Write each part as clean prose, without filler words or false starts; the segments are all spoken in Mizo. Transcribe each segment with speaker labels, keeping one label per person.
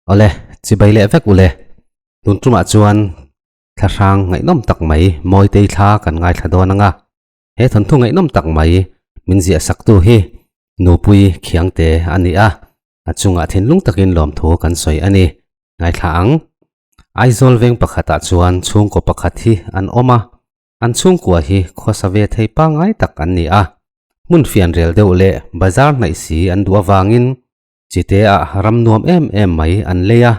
Speaker 1: Awle, chibai leh vek ule. Tun tumah chuan thlahrang ngaihnawm tak mai Mawitei thla kan ngaithla dawn ang a. He thawnthu ngaihnawm tak mai min ziah saktu hi Nupui Khiangte a ni a, a chungah thinlung takin lawmthu kan sawi a ni. Ngaithla ang. Aizawl veng pakhatah chuan chhungkaw pakhat hi an awm a, An chhungkua hi khawsa ve thei pangngai tak an ni a, hmun fianrial deuh leh bazar hnaih si an duh avangin Chite-ah ram nuam em em mai an lei a,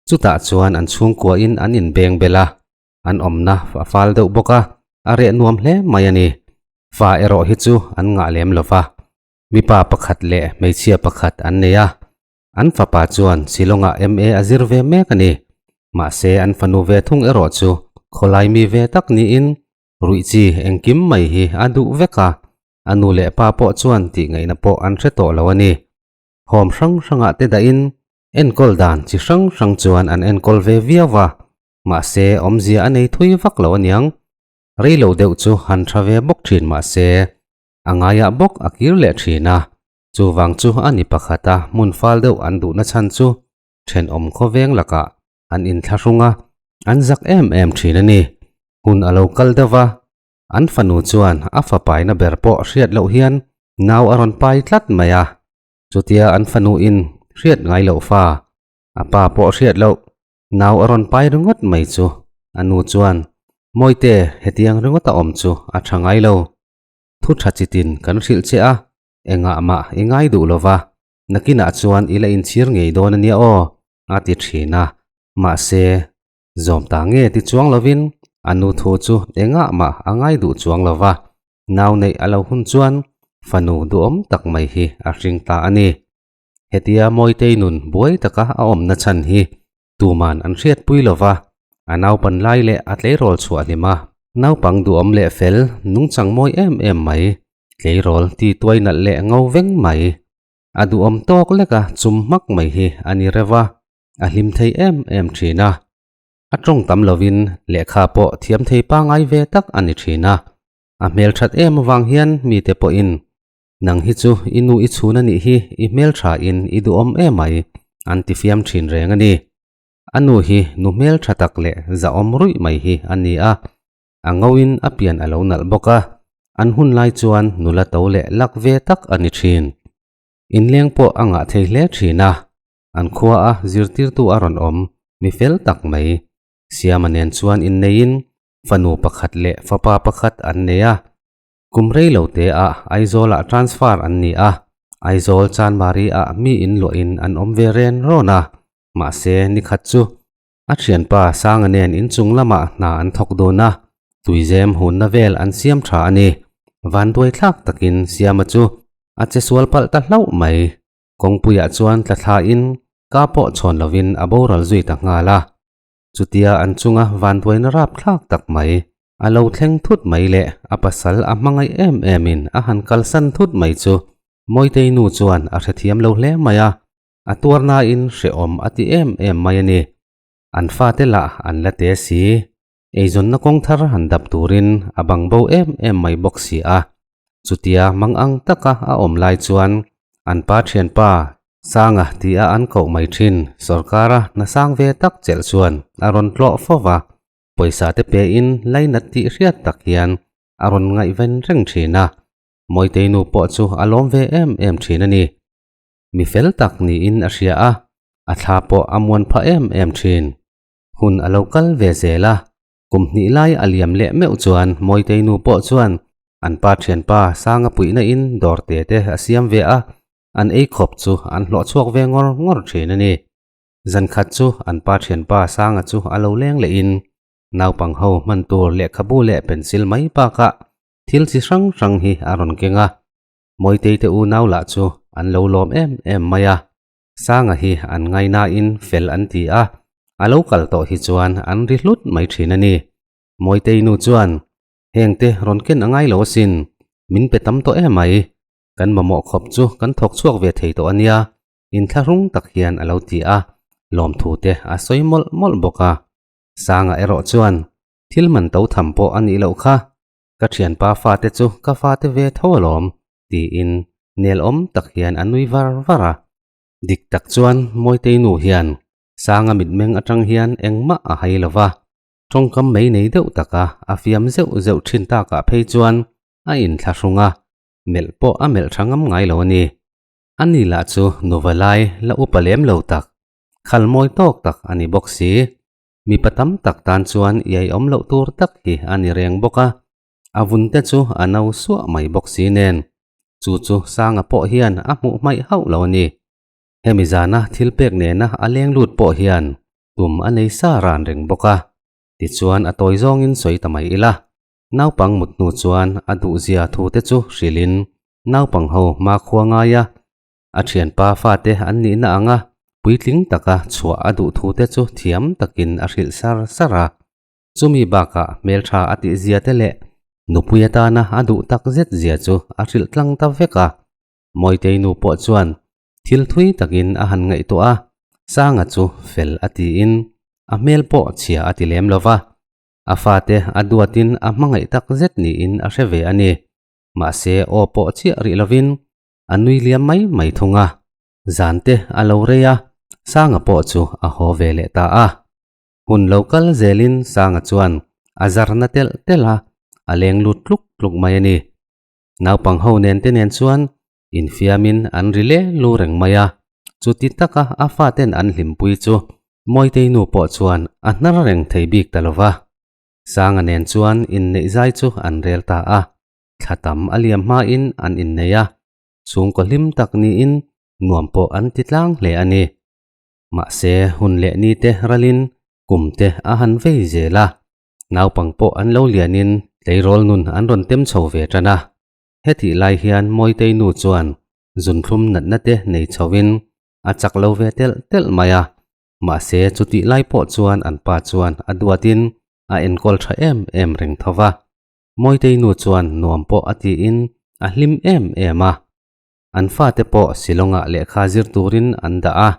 Speaker 1: chutah chuan an chhungkuain an inbeng bel a, an awmna a fal deuh bawk a, a reh nuam hle mai a ni. Fa erawh hi chu an ngah lem lo va, mipa pakhat leh hmeichhia pakhat an nei a, an fapa chuan Shillong-ah MA a zir ve mek a ni. Mahse an fanu ve thung erawh chu khawlai mi ve tak niin ruih chi engkim mai hi a duh vek a, a nu leh pa pawh chuan tih ngaihna pawh an hre tawh lo a ni. Home hrang hrangah te dahin enkawl dan chi hrang hrang chuan an enkawl ve viau va, mahse awmzia a nei thui vak lo aniang. Rei lo deuh chu han tha ve bawk thin mahse a ngaiah bawk a kir leh thin a, chuvang chu a ni pakhat a hmun fal deuh an duhna chhan chu thenawm khawveng lakah an inthlahrung a, an zak em em thin a ni. Hun a lo kal deuh va, an fanu chuan a fapaina ber pawh hriat loh hian nau a rawn pai tlat mai a, chutia an fanu in hriat ngai loh fa, a pa pawh hriat loh nau a rawn pai ringawt mai chu a nu chuan, Mawite, hetiang ringawt a awm chu a tha ngai lo. Thu tha chitin kan hrilh che a, engah mah i ngai duh lo va, nakinah chuan i la inchhir ngei dawn a nia aw, a ti thin a. Mahse, zawm ta nge ti chuang lovin a nu thu chu engah mah a ngai duh chuang lo va, nau neih a lo hun chuan fanu duhawm tak mai hi a hring ta a ni. Hetia Mawitei nun buai taka a awmna chhan hi Tuman an hriatpui lo va, a naupan lai leh a tleirawl chhuah hlim a. Naupang duhawm leh fel, nungchang mawi em em mai, tleirawl ti tuai nalh leh ngo veng mai. A duhawm tawk lek a chum hmak mai hi a ni reuh a, a hlim thei em em thin a. A tawng tam lovin lehkha pawh thiam thei pangngai ve tak a ni thin a. A hmelthat em avang hian mite pawhin Nang hi chu i nu i chhun a nih hi, i hmeltha in i duhawm emai, an ti fiam thin reng a ni. A nu hi nu hmeltha tak leh zahawm ruih mai hi a ni a, a ngoin a pian a lo nalh bawk a, an hun lai chuan nula to leh lak ve tak a ni thin. Inleng pawh a ngah thei hle thin a, an khua a zirtirtu a rawn awm mi fel tak mai. Siama nen chuan inneiin fanu pakhat leh fapa pakhat an nei a. Kum rei lo te ah Aizawl ah transfer an ni a, Aizawl Chanmari ah mi in luah in an awm ve ren rawn a, mahse ni khat chu a thianpa Sanga nen inchung lamah hna an thawk dun a, tuizem hunna vel an siam tha a ni. Vanduai thlak takin Siama chu a che sual palh ta hlauh mai. Kawngpuiah chuan tla thla in ka pawh chhawn lovin a boral zui ta nghal a. Chutia an chunga vanduaina rap thlak tak mai A lo thleng thut mai leh a pasal a hmangaih em em in a han kalsan thut mai chu Mawitei nu chuan a hrethiam lo hle mai a, a tuarnain hrehawm a ti em em mai a ni. An fate lah an la te si, eizawnna kawng thar han dap turin a bang bo em em mai bawk si a. Chutia mang ang taka a awm lai chuan an pa thianpa Sanga tia an koh mai thin sawrkara hna sang ve tak chelh chuan a rawn tlawh fo va. Pawisa te pe in lainat tih hriat tak hian a rawn ngaihven reng thin a, Mawitei nu pawh chu a lawm ve em em thin a ni. Mi fel tak niin a hria a, a thla pawh a muan phah em em thin. Hun a lo kal ve zel a, kum hnih lai a liam leh meuh chuan Mawitei nu pawh chuan an pa thianpa Sanga puihna in dawr te te a siam ve a, an ei khawp chu an hlawh chhuak ve ngawr ngawr thin a ni. Zan khat chu an pa thianpa Sanga chu a lo leng leh in naupang ho hman tur lehkhabu leh pencil mai bakah thil chi hrang hrang hi a rawn keng a. Mawitei te unau lah chu an lo lawm em em mai a. Sanga hi an ngainain fel an ti a, a lo kal tawh hi chuan an ri hlut mai thin a ni. Mawitei nu chuan, Hengte rawn ken a ngai lo asin, min pe tam tawh em mai. Kan mamawh khawp chu kan thawk chhuak ve thei tawh a nia, Inthlahrung tak hian a lo ti a, lawmthu te a sawi mawlh mawlh bawk a. Sanga erawh chuan, Thil man to tham pawh a nih loh kha, ka thianpa fate chu ka fate ve tho alawm, tiin nelawm tak hian a nui var var a. Dik tak chuan Mawitei nu hian. Sanga mitmeng atang hian engmah a hai lo va, tawngkam mei nei deuh taka a fiam zeuh zeuh thin takah phei chuan a inthlahrung a, melh pawh a melh tha ngam ngai lo a ni. Ani lah chu nuva lai la upa lem lo tak, khal mawi tawk tak a ni bawk si. Mipa tam tak tan chuan iai awm loh tur tak hi a ni reng bawk a, a vun te chu a no suah mai bawk si nen, chu chu Sanga pawh hian a hmuh hmaih hauh lo a ni. Hemi zana thil pek nena a leng lut pawh hian tum a nei sa ran reng bawk a, tichuan a tawi zawngin sawi ta mai ila. Naupang mut hnu chuan a duhzia thu te chu hrilhin naupang ho hmakhua ngai a, a thianpa fate an nihna anga puitling taka chhuah a duh thu te chu thiam takin a hrilh sar sar a. Chumi bakah hmeltha a tihzia te leh nupui atana a duh tak zet zia chu a hrilh tlang ta vek a. Mawitei nu pawh chuan thil thui takin a han ngaihtuah a, Sanga chu fel a tiin a hmel pawh chhia a ti lem lo va. A fate a duatin a hmangaih tak zet niin a hre ve a ni. Mahse aw pawh chiah rih lovin a nui liam mai mai thung a. Zan te a lo rei a, Sanga pawh chu a haw ve leh ta a. Hun lo kal zelin Sanga chuan a zarna telh telh a, a leng lut tluk tluk mai a ni. Naupang ho nen te nen chuan infiamin an ri le lu reng mai a, chuti taka a faten an hlimpui chu Mawitei nu pawh chuan a hnar reng thei bik ta lo va. Sanga nen chuan inneih zai chu an rel ta a, thla tam a liam hmain an innei a, chhungkaw hlim tak niin nuam pawh an ti tlang hle a ni. Mahse hun leh ni te ralin kum te a han vei zel a, Naupang pawh an lo lianin tleirawl nun an rawn tem chho ve tan a. Hetih lai hian Mawitei nu chuan zunthlum natna te nei chhoin a chak lo ve telh telh mai a. Mahse chutih lai pawh chuan an pa chuan a duatin a enkawl tha em em reng tho va. Mawitei nu chuan nuam pawh a tiin a hlim em em a. An fate pawh Shillong-ah lehkha zir turin an dah a.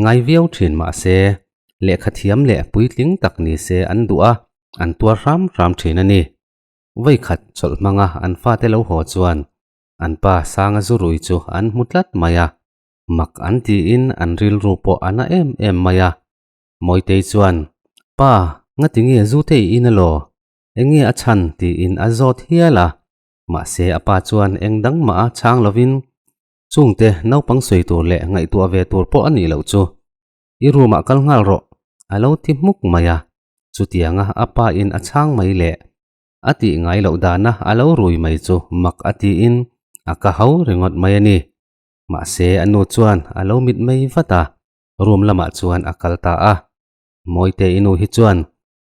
Speaker 1: Ngai viau thin mah se, lehkha thiam leh puitling tak ni se an duh a, an tuar hram hram thin a ni. Vawikhat chawlh hmanga an fate lo haw chuan an pa Sanga zurui chu an hmu tlat mai a, mak an tiin an rilru pawh a na em em mai a. Mawitei chuan, Pa, ngati nge zu te i in alaw? Enge a chhan? tiin a zawt hial a. Mahse a pa chuan eng dang mah a chhang lovin Chungte naupang sawi tur leh ngaihtuah ve tur pawh a nih loh chu. I room ah kal nghal rawh, a lo ti hmuk mai a. Chutianga a pa in a chhang mai leh a tih ngai loh dana a lo rui mai chu mak a tiin a ka hau ringawt mai a ni. Mahse a nu chuan a lo mit mai vat a, room lamah chuan a kal ta a. Mawite i nu hi chuan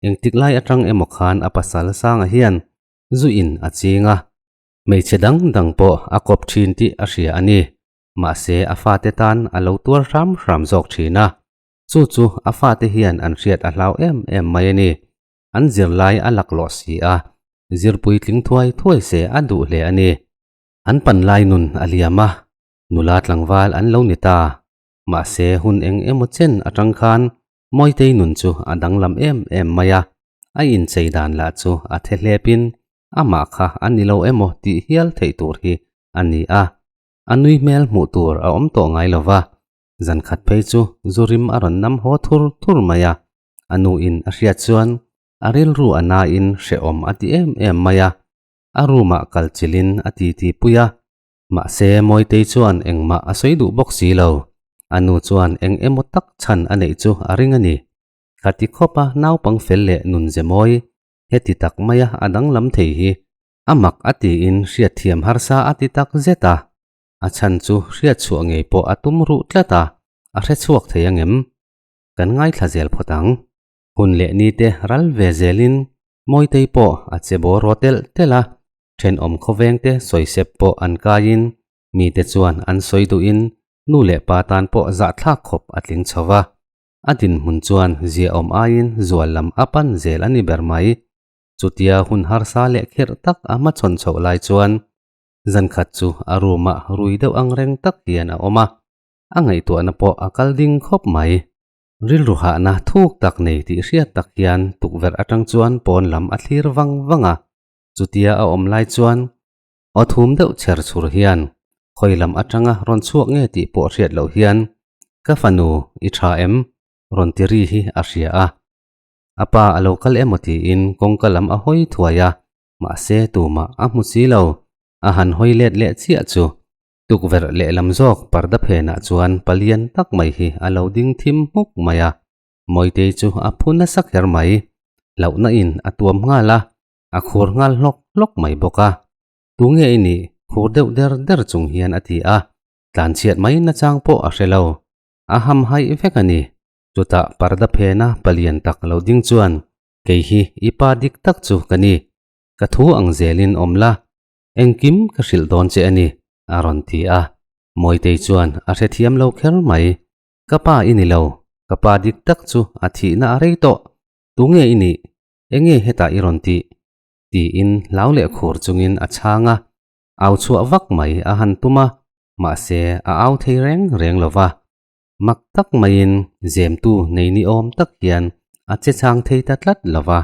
Speaker 1: engtik lai atang emaw khan a pasal Sanga hian zu in a ching a. Hmeichhe dang dang pawh a kawp thin tih a hria a ni. Mahse a fate tan a lo tuar hram hram zawk thin a. Chu chu a fate hian an hriat a hlau em em mai a ni. An zirlai a laklawh si a, zirpui tling thuai thuai se a duh hle a ni. An panlai nun a liam a, nula tlangval an lo ni ta. Mahse hun eng emaw chen atang khan Mawitei nun chu a danglam em em mai a, a inchei dan lah chu a the hlepin amah kha a ni lo emaw tih hial theih tur hi a ni a, a nui hmel hmuh tur a awm tawh ngai lo va, zan khat phei chu zu rim a rawn nam haw thur thur mai a, a nuin a hriat chuan a rilru a nain hrehawm a ti em em mai a, a room ah kal chilhin a titi pui a, mahse Mawitei chuan engmah a sawi duh bawk si lo, a nu chuan eng emaw tak chhan a neih chu a ring a ni. Khati khawpa naupang fel leh nun ze mawi Heti tak maia a danglam thei hi a mak a tiin hriatthiam harsa a ti tak zet a, a chhan chu hriatchhuah ngei pawh a tum ruh tlat a, a hrechhuak thei angem? Kan ngaithla zel phawt ang. Hun leh ni te ral ve zelin Mawitei pawh a che bawr raw telh telh a, thenawm khawveng te sawisep pawh an kaiin mite chuan an sawi duhin nu leh pa tan pawh zahthlak khawp a tling chho va. A dinhmun chuan ziaawm aiin zual lam a pan zel a ni ber mai. Chutia hun harsa leh khirh tak a hmachhawn chhoh lai chuan zankhat chu a room ah rui deuh ang reng tak hian a awm a, a ngaihtuahna pawh a kal ding khawp mai. Rilru hahna thuk tak nei tih hriat tak hian tukverh atang chuan pawn lam a thlir vang vang a, chutia a awm lai chuan aw thum deuh chher chhur hian khawi lam atanga rawn chhuak nge tih pawh hriat loh hian, Ka fanu, i tha em? Rawn ti ri hi a hria a. A pa a lo kal emaw tiin kawngka lam a hawi thuai a, mahse tumah a hmu si lo. A han hawi let leh chiah chu tukverh lehlam zawk parda phenah chuan palian tak mai hi a lo ding thim hmuk mai a. Mawitei chu a phu nasa kher mai. Hlauhna in a tuam nghal a, a khur nghal hlawk hlawk mai bawk a. Tunge i nih? Khur deuh der der chung hian a ti a, tlanchhiat mai nachang pawh a hre lo. A hamhaih vek a ni. Chutah parda phena palian tak lo ding chuan, Kei hi i pa dik tak chu ka ni. Ka thu ang zelin awm la, engkim ka hrilh dawn che a ni, a rawn ti a. Mawitei chuan a hrethiam lo kher mai. Ka pa i ni lo, ka pa dik tak chu a thihna a rei tawh. Tunge i nih? Enge hetah i rawn tih? Tiin hlau leh khur chungin a chhang a. Au chhuah vak mai a han tum a, mahse a au thei reng reng lo va. Mak tak maiin zemtu nei ni awm tak hian a che chang thei ta tlat lo va.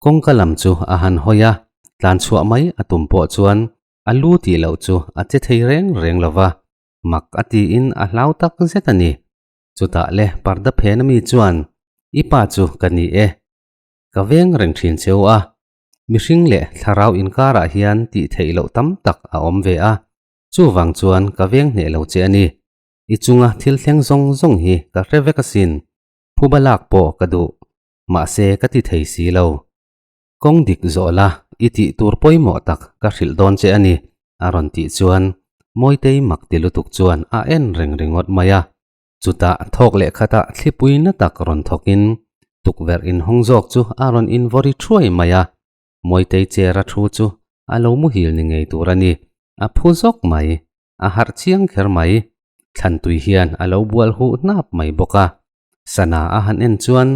Speaker 1: Kawngka lam chu a han hawi a, tlan chhuah mai a tum pawh chuan a lu tih loh chu a che thei reng reng lo va. Mak a tiin a hlau tak zet a ni. Chutah le parda phen ami chuan, I pa chu ka ni e. Ka veng reng thin cheu a. Mihring leh thlarau inkarah hian tih theih loh tam tak a awm ve a. Chuvang chuan ka veng hneh lo che a ni. I chunga thil thleng zawng zawng hi ka hre vek asin. Phuba lak pawh ka duh. Mahse ka ti thei si lo. Kawng dik zawh la, i tih tur pawimawh tak ka hrilh dawn che a ni, a rawn tih chuan Mawitei mak ti lutuk chuan a en reng ringawt mai a. Chutah thawk leh khatah thlipui na tak rawn thawkin tukverh inhawng zawk chu a rawn invawri thuai mai a. Mawitei chair a thu chu a lo muhil ni ngei tur a ni. A phu zawk mai. A harh chiang kher mai. Thlantui hian a lo bual huh hnap mai bawk a. Sana a han en chuan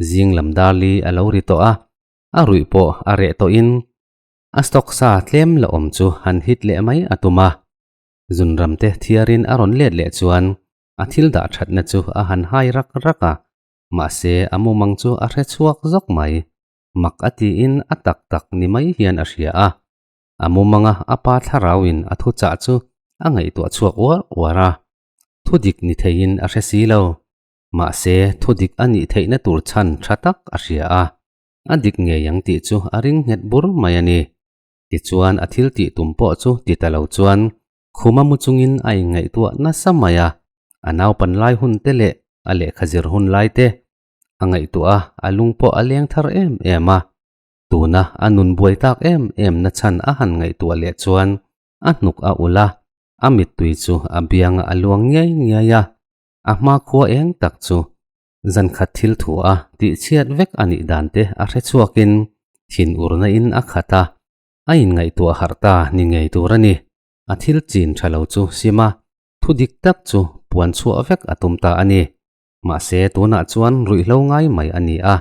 Speaker 1: zing lam darli a lo ri tawh a, a ruih pawh a reh tawhin a stock sa tlem la awm chu han hit leh mai a tum a. Zunram te thiarin a rawn let leh chuan a thil dah thatna chu a han hai rak rak a, mahse a mumang chu a hre chhuak zawk mai. Mak a tiin a tak tak ni mai hian a hria a. A mumanga a pa thlarauin a thuchah chu a ngaihtuah chhuak uar uar a. Thu dik ni theiin a hre si lo. Mahse, thu dik a nih theihna tur chhan tha tak a hria a. A dik ngei ang tih chu a ring nghet bur mai a ni. Tichuan a thil tih tum pawh chu ti ta lo chuan khuma mu chungin a inngaihtuah nasa mai a. A naupan lai hun te leh a lehkha zir hun lai te a ngaihtuah a, a lung pawh a leng thar em em a. Tuna a nun buai tak em em na chhan a han ngaihtuah leh chuan a hnuk a ulh a, a mittui chu a biangah a luang ngiai ngiai a, a hmakhua eng tak chu zankhat thil thu a tihchhiat vek a nih dan te a hre chhuakin thin urna in a khat a, a inngaihtuah harh ta ni ngei tur a ni. A thil chin tha lo chu sim a, thu dik tak chu puan chhuah vek a tum ta a ni. Mahse tunah chuan ruihhlo ngai mai a ni a,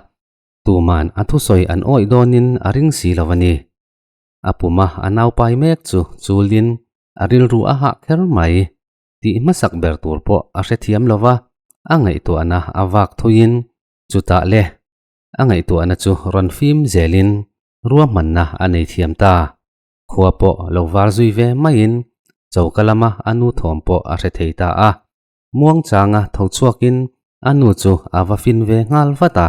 Speaker 1: tuman a thusawi an awih dawnin a ring si lo a ni. A puma a naupai mek chu chulin a rilru a hah kher mai. Tih hmasak ber tur pawh a hrethiam lo va, a ngaihtuahna a vak thuiin chutah le a ngaihtuahna chu rawn fim zelin ruahmanna a nei thiam ta. Khua pawh lo var zui ve maiin choka lama a nu thawm pawh a hre thei ta a. Muangchanga tho chhuakin a nu chu a va fin ve nghal vat a,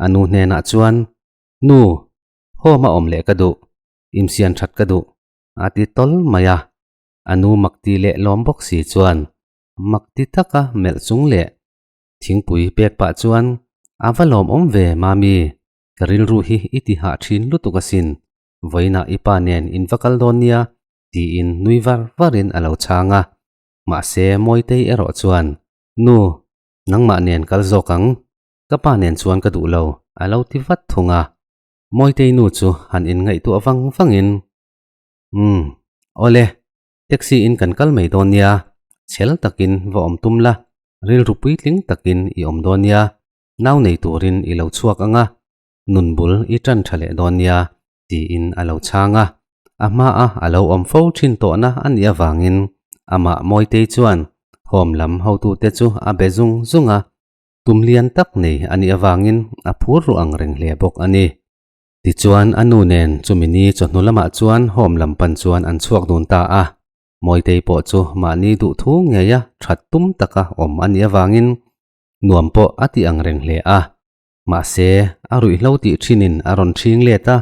Speaker 1: a nu hnenah chuan, Nu, Home a awm leh ka duh, imsian that ka duh, a ti tawl mai a. A nu makti leh lawm bawk si chuan makti taka melh chung leh thingpui pek pah chuan, A va lawmawm ve, Mami, ka rilru hi i ti hah thin lutuk asin, vawiinah i pa nen in va kal dawn nia, tiin nui var varin a lo chhang a. Mahse, Mawitei erawh chuan, Nu, nangmah nen kal zawk ang, ka pa nen chuan ka duh lo, a lo ti vat thung a. Mawitei nu chu han inngaihtuah vang vangin, Umm, awle, taxi in kan kal mai dawn nia, chhel takin va awm tum la, rilru puitling takin i awm dawn nia, nau nei turin i lo chhuak ang a, nun bul i tan tha leh dawn nia, tiin a lo chhang a. A hmaa a lo awm fo thin tawhna a nih avangin amah Mawitei chuan home lam hotute chu a be zung zung a, Tum lian tak nei a nih avangin a phur ruh ang reng hle bawk a ni. Tichuan a nu nen chumi ni chawhnu lamah chuan home lam pan chuan an chhuak dun ta a. Mawitei pawh chu mahni duh thu ngeia that tum taka awm a nih avangin. Nuam pawh a ti ang reng hle a. Mahse, a ruihhlo tih thinin a rawn ṭhing let a,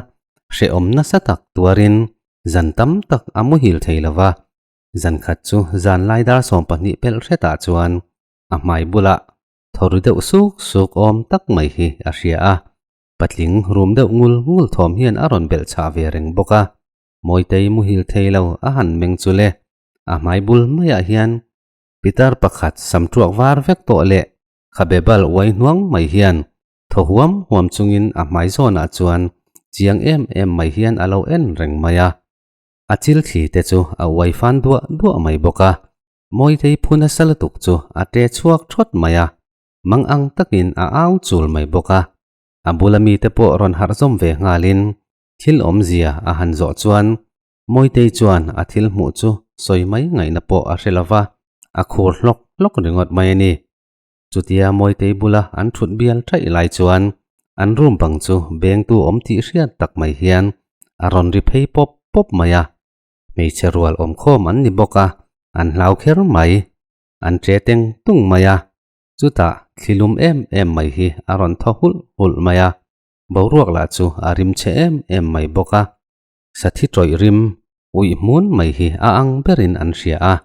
Speaker 1: hrehawm nasa tak tuarin zan tam tak a muhil thei lo va. Zan khat chu zan lai dar 12 pelh hretah chuan a hmai bulah thaw ri deuh suk suk awm tak mai hi a hria a. Patling rum deuh ngul ngul thawm hian a rawn belh chhah ve reng bawk a. Mawitei muhil thei lo a han meng chu le, a hmai bul maiah hian pitar pakhat sam ṭuak var vek tawh leh khabe bal uai hnuang mai hian thaw huam huam chungin a hmai zawnah chuan chiang em em mai hian a lo en reng mai a. A chil thli te chu a uai fan duah duah mai bawk a, Mawitei phu nasa lutuk chu a ṭe chhuak ṭhawt mai a, mang ang takin a au chul mai bawk a. A bula mite pawh rawn harh zawm ve nghalin thil awmzia a han zawh chuan Mawitei chuan a thil hmuh chu sawi mai ngaihna pawh a hre lo va, a khur hlawk hlawk ringawt mai a ni. Chutia Mawitei bula an thut bial ṭaih lai chuan an room bang chu bengtu awm tih hriat tak mai hian a rawn ri phei pawp pawp mai a. Hmeichhe rual awmkhawm an ni bawk a, an hlau kher mai. An ṭe teng tung mai a. Chutah thlilum em em mai hi a rawn thaw hulh hulh mai a. Boruak lah chu a rim chhe em em mai bawk a. Sathi ṭawih rim uih hmun mai hi a ang berin an hria a,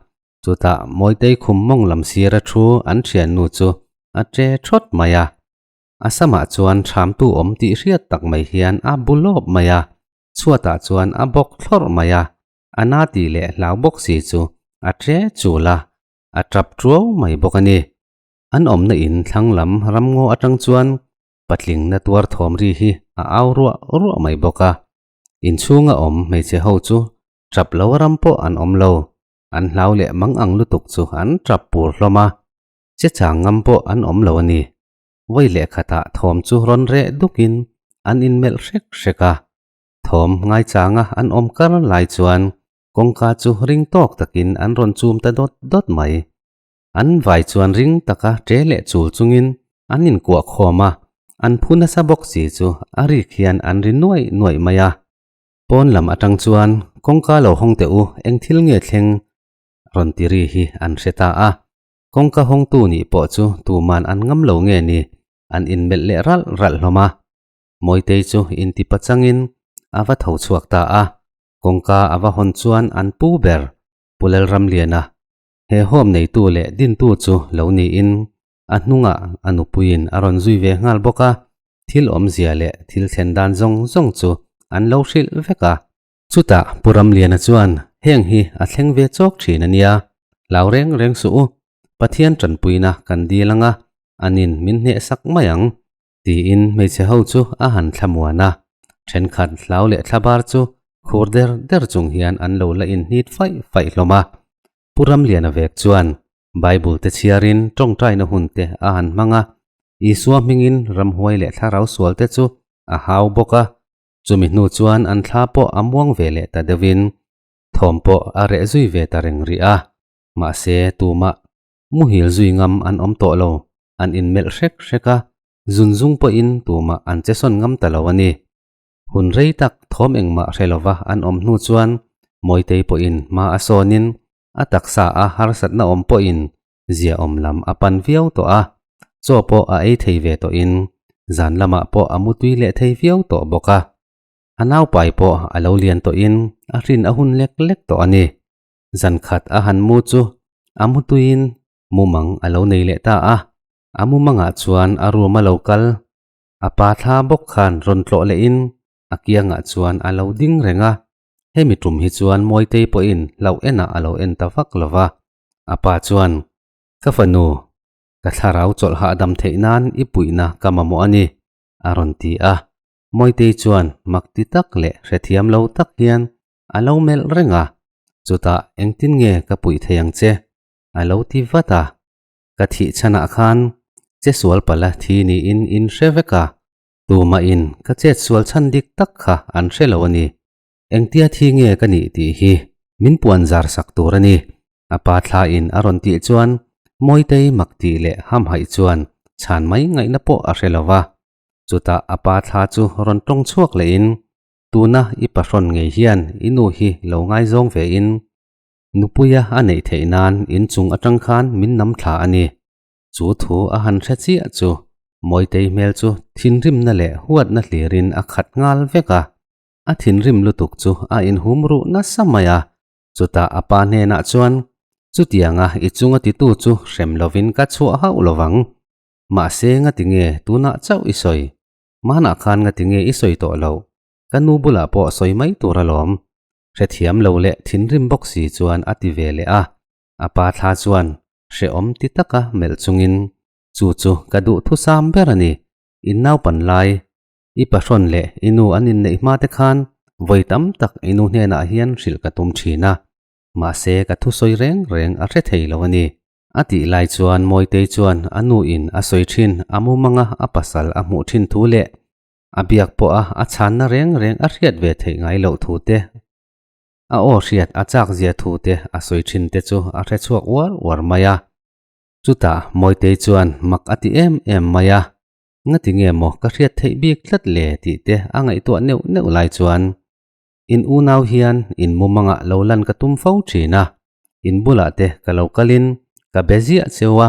Speaker 1: chutah Mawitei khum mawng lam sira thu an ṭhiannu chu a ṭe ṭhawt mai a. A samah chuan ṭhamtu awm tih hriat tak mai hian a bu lawp mai a, chhuatah chuan a bawk thlawrh mai a, a na tih leh hlau bawk si chu a ṭe chul a, a ṭap ṭuau mai bawk a ni. An awmna in thlang lam ramngaw aṭang chuan patling na tuar thawm ri hi a au ruah ruah mai bawk a. Inchhunga awm hmeichhe ho chu tap lo ram pawh an awm lo, an hlau leh mang ang lutuk chu an tap pur hlawm a, che chang ngam pawh an awm lo a ni. Vawi leh khatah thawm chu rawn reh dukin an inmelh hrek hrek a, thawm ngaichanga an awm kar lai chuan kawngka chu ring tawk takin an rawn chum ta dawt dawt mai. An vai chuan ring taka ṭe leh chul chungin an inkuah khawm a, an phu nasa bawk si chu a rik hian an ri nuaih nuaih mai a. Pawn lam atang chuan kawngka lo hawng teh u, eng thil nge thleng rawn ti ri hi an hre ta a. Kawngka hawngtu nih pawh chu tuman an ngam lo nge ni, an inmelh leh ralh ralh hlawm a. Mawitei chu inti pachangin a va tho chhuak ta a, kawngka a va hawn chuan an pu ber Pu Lalramliana He home neitu leh dintu chu lo niin a hnungah a nupuiin a rawn zui ve nghal bawk a, thil awmzia leh thil thlen dan zawng zawng chu an lo hrilh vek a. Chutah Pu Ramliana chuan heng hi a thleng ve chawk thin a nia, hlau reng reng suh u, Pathian tanpuina kan dil anga anin min hnehsak mai ang, tiin hmeichhe ho chu a han thlamuan a, thenkhat hlau leh thlabar chu khur der der chung hian an lo la inhnit faih faih hlawm a. Pu Ramliana vek chuan Bible te chhiarin tawngtaina hun te a han hmang a, Isua hmingin ramhuai leh thlarau sual te chu a hau bawk a, chumi hnu chuan an thla pawh a muang ve leh ta deuhin thawm pawh a reh zui ve ta reng rih a, mahse tumah Muhil zui ngam an awm tawh lo, an inmelh hrek hrek a, zun zung pawhin tumah an che sawn ngam ta lo a ni. Hun rei tak thawm engmah hre lova an awm hnu chuan Mawitei pawhin hma a sawnin a taksa a harsatna awm pawhin zia awm lam a pan viau tawh a, chaw pawh a ei thei ve tawhin zan lamah pawh a mutui leh thei viau tawh bawk a. A naupai pawh a lo lian tawhin a hrin a hun lek lek tawh a ni. Zan khat a han mu chu a mutuiin mumang a lo nei leh ta a, a mumangah chuan a room a lo kal. A pa thla bawk khan rawn tlawh lehin a kiangah chuan a lo ding reng a, hemi tum hi chuan Mawitei pawhin hlauh enah a lo en ta vak lo va. A pa chuan, Ka fanu, ka thlarau chawlh hahdam theih nan i puihna ka mamawh a ni, a rawn ti a. Mawitei chuan mak ti tak leh hrethiam lo tak hian A lo melh reng a, chutah engtin nge ka puih thei ang che? A lo ti vat a. Ka thih chhanah khan che sual pala thi niin in hre vek a, tumahin ka chet sual chhan dik tak kha an hre lo a ni. Engtia thi nge ka nih tih hi min puan zar sak tur a ni. A pa thlain a rawn tih chuan Mawitei mak tih leh hamhaih chuan chhan mai ngaihna pawh a hre lo va. Chutah a pa thla chu rawn tawng chhuak lehin Tuna i pahrawn ngei hian i nu hi lo ngaizawng ve in, nupuia a neih theih nan inchung atang khan min nam thla a ni. Chu thu a han hre chiah chu Mawitei hmel chu thinrimna leh huatna hlirin a khat nghal vek a. A thinrim lutuk chu a inhum ruh nasa mai a, chutah a pa hnenah chuan, Chutianga i chunga titu chu hrem lovin ka chhuah hauh lovang. Mahse ngati nge tunah chauh i sawi? Hmanah khan ngati nge i sawi tawh loh? Ka nu bulah pawh sawi mai tur alawm. Hrethiam lo leh thinrim bawk si chuan a ti ve leh a. A pa thla chuan hrehawm ti taka melh chungin, Chu chu ka duh thusam ber a ni, in naupan lai, i pahrawn leh i nu an inneih hma te khan vawi tam tak i nu hnenah hian hrilh ka tum thin a, mahse ka thusawi reng reng a hre thei lo a ni. A tih lai chuan Mawitei chuan a nu in a sawi thin a mumanga a pasal a hmuh thin thu leh a biak pawh a a chhanna reng reng a hriat ve theih ngai loh thu te, a aw hriat a chak zia thu te a sawi thin te chu a hre chhuak uar uar mai a. Chutah Mawitei chuan mak a ti em em mai a, ngati nge maw ka hriat theih bik tlat le tih te a ngaihtuah neuh neuh lai chuan In unau hian in mumangah lo lan ka tum fo thin a, in bulah te ka lo kalin ka be ziah cheu a,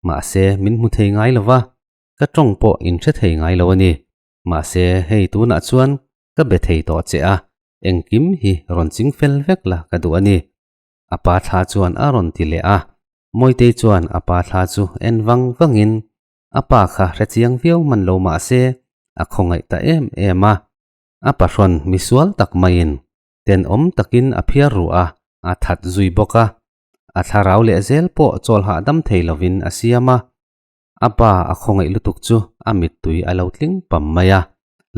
Speaker 1: mahse min hmu thei ngai lo va, ka tawng pawh in hre thei ngai lo a ni. Mahse hei tunah chuan ka be thei tawh che a, engkim hi rawn ching fel vek la ka duh a ni. A pa thla chuan a rawn ti leh a, Mawitei chuan a pa thla chu en vang vangin a pa kha hre chiang viau hman lo mahse a khawngaih ta em em a. A pahrawn misual tak maiin tenawm takin a phiar ruh a, a that zui bawk a. A thlarau leh zel pawh chawl hahdam thei lovin a siam a. A pa a khawngaih lutuk chu a mittui a lo tling pam mai a.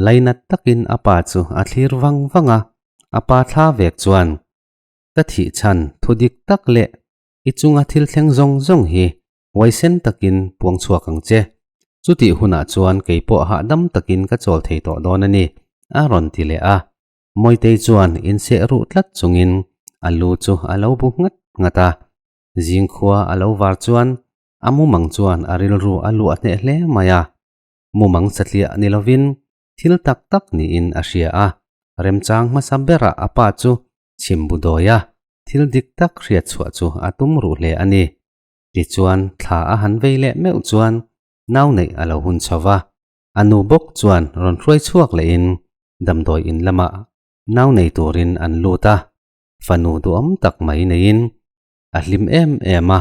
Speaker 1: Lainat takin a pa chu a thlir vang vang a, a pa thla vek chuan, Ka thih chhan thu dik tak leh i chunga thil thleng zawng zawng hi Huaisen takin puang chhuak ang che. Chutih hunah chuan kei pawh hahdam takin ka chawl thei tawh dawn a ni, a rawn ti leh a. Mawitei chuan inseh ruh tlat chungin a lu chu a lo bu nghat nghat a. Zingkhua a lo var chuan a mumang chuan a rilru a luah hneh hle mai a. Mumang satliah ni lovin thil tak tak niin a hria a. Remchang hmasa berah a pa chu chhim bu dawi a, thil dik tak hriat chhuah chu a tum ruh hle a ni. Tichuan, thla a han vei leh meuh chuan nau neih a lo hun chho va, a nu bawk chuan rawn hruai chhuak lehin damdawi in lamah nau nei turin an lut a, fanu duhawm tak mai neiin a hlim em em a,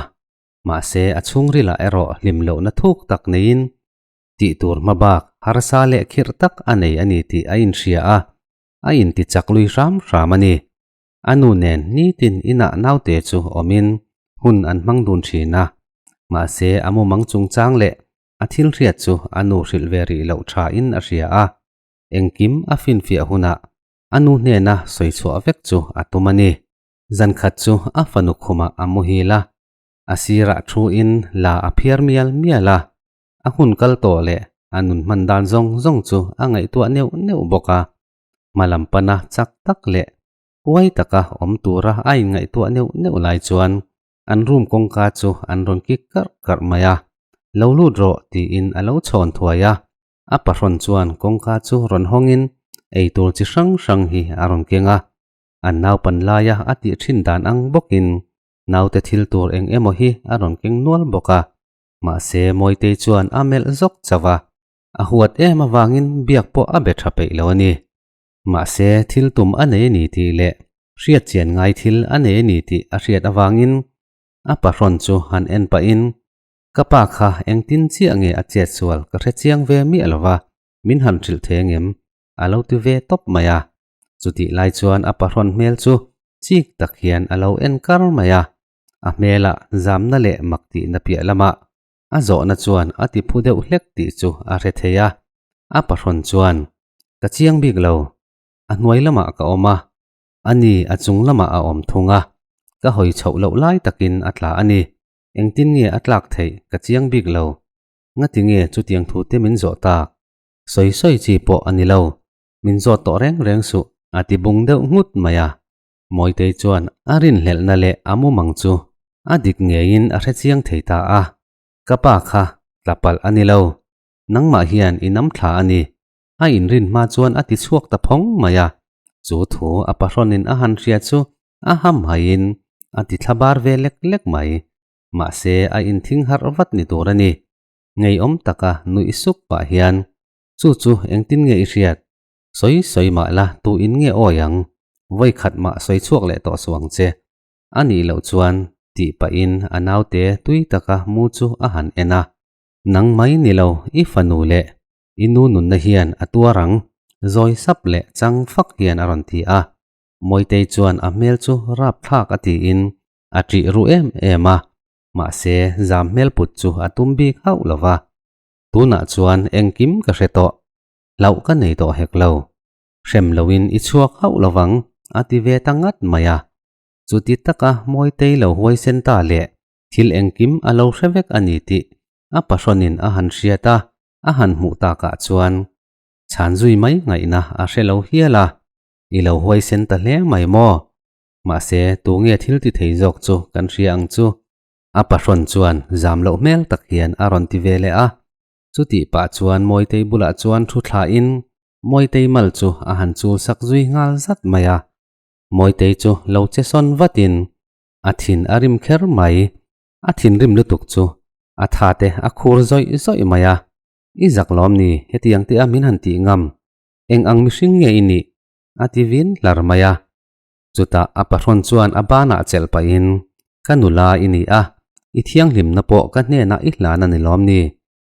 Speaker 1: mahse a chhungrilah erawh hlim lohna thuk tak neiin tih tur hma bak harsa leh khirh tak a nei a ni tih a inhria a, a intichak lui hram hram a ni. A nu nen nitin inah naute chu awmin hun an hmang dun thin a, mahse a mumang chungchang leh a thil hriat chu a nu hrilh ve rih loh thain a hria a, engkim a finfiah hunah a nu hnena sawi chhuah vek chu a tum a ni. Zankhat chu a fanu khumah a muhil a, a sirah thuin la a phiar mial mial a, a hun kal tawh leh a nun hman dan zawng zawng chu a ngaihtuah neuh neuh bawk a. Hmalam pana chak tak leh huai taka awm tura a inngaihtuah neuh neuh lai chuan an room kawngka chu an rawn kik karh karh mai a, Lo lut rawh tiin a lo chhawn thuai a, a pahrawn chuan kawngka chu rawn hawngin eitur chi hrang hrang hi a rawn keng a, an naupan laia a tih thin dan ang bawkin naute thil tur eng emaw hi a rawn keng nual bawk a, mahse Mawitei chuan a melh zawk chauh a. A huat em avangin biak pawh a be tha peih lo a ni. Mahse, thil tum a nei a ni tih leh hriat chian ngai thil a nei a ni tih a hriat avangin a pahrawn chu han en pahin, Ka pa kha engtin chiah nge a chet sual ka hre chiang ve miah lo va, min han hrilh thei angem? a lo ti ve tawp mai a. Chutih lai chuan a pahrawn hmel chu chik tak hian a lo en kar mai a. A hmelah zamna leh mak tihna piah lamah A zawhna chuan a ti phu deuh hlek tih chu a hre thei a, a pahrawn chuan, Ka chiang bik lo, a hnuai lamah ka awm a, ani a chung lamah a awm thung a, ka hawi chhoh loh lai takin a tla a ni, engtin nge a tlak theih ka chiang bik lo, ngati nge chutiang thu te min zawh tak? Sawi sawi chi pawh a ni lo, min zawt tawh reng reng suh, a ti bung deuh nghut mai a. Mawitei chuan a rinhlelhna leh a mumang chu a dik ngeiin a hre chiang thei ta a, Ka pa kha tla palh a ni lo, nangmah hian i nam thla a ni, a inrin hma chuan a ti chhuak ta phawng mai a, chu thu a pahrawnin a han hria chu a hamhaiin a ti thla bar ve lek lek mai. Mahse a inthing harh vat ni tur a ni. Ngeiawm taka nuih suk pah hian, Chu chu engtin nge i hriat? Sawi sawi mah la tu in nge awi ang? Vawi khat mah sawi chhuak leh tawh suh ang che. A nih loh chuan tih pahin a naute tui taka mu chu a han en a. Nang mai ni lo, i fanu leh i nu nunna hian a tuar ang, zawi sap leh chang fak hian a rawn ti a. Mawitei chuan a hmel chu rapthlak a tiin a ṭih ru em em a, mahse zam hmel put chu a tum bik hauh lo va. Tunah chuan engkim ka hre tawh, hlauh ka nei tawh hek lo. Hrem loin i chhuak hauh lo vang, a ti ve ta ngat mai a. Chuti taka Mawitei lo huaisen ta leh thil engkim a lo hre vek a ni tih a pahrawnin a han hriat a, a han hmuh takah chuan chhan zui mai ngaihna a hre lo hial a, I lo huaisen ta hle mai maw? Mahse, tu nge thil ti thei zawk chu kan hria ang chu? A pahrawn chuan zam loh hmel tak hian a rawn ti ve leh a. Chutih pah chuan Mawitei bulah chuan thu thlain Mawitei mal chu a han chul sak zui nghal zat mai a. Mawitei chu lo che sawn vatin a thin a rim kher mai. A thinrim lutuk chu a tha te a khur zawih zawih mai a. I zak lawm ni hetiang te a min han tih ngam? Eng ang mihring nge i nih? A ti vin hlar mai a. Chutah a pahrawn chuan a banah chelh pahin, Ka nula i ni a, i thianghlimna pawh ka hnenah i hlan a ni lawm ni?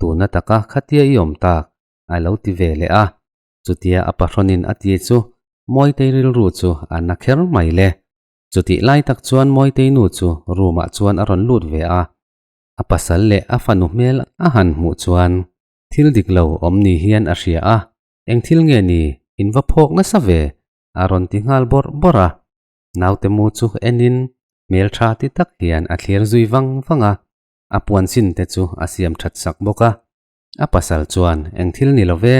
Speaker 1: Tuna taka khatia i awm tak, a lo ti ve leh a. Chutia a pahrawnin a ti chu Mawitei rilru chu a na kher mai le. Chutih lai tak chuan Mawitei nu chu room ah chuan a rawn lut ve a. A pasal leh a fanu hmel a han hmuh chuan thil dik lo awm ni hian a hria a, Eng thil nge ni, in va phawk nasa ve, a rawn ti nghal bawrh bawrh a. Naute mu chu enin hmeltha ti tak hian a thlir zui vang vang a, a puan sin te chu a siam that sak bawk a. A pasal chuan eng thil ni lo ve,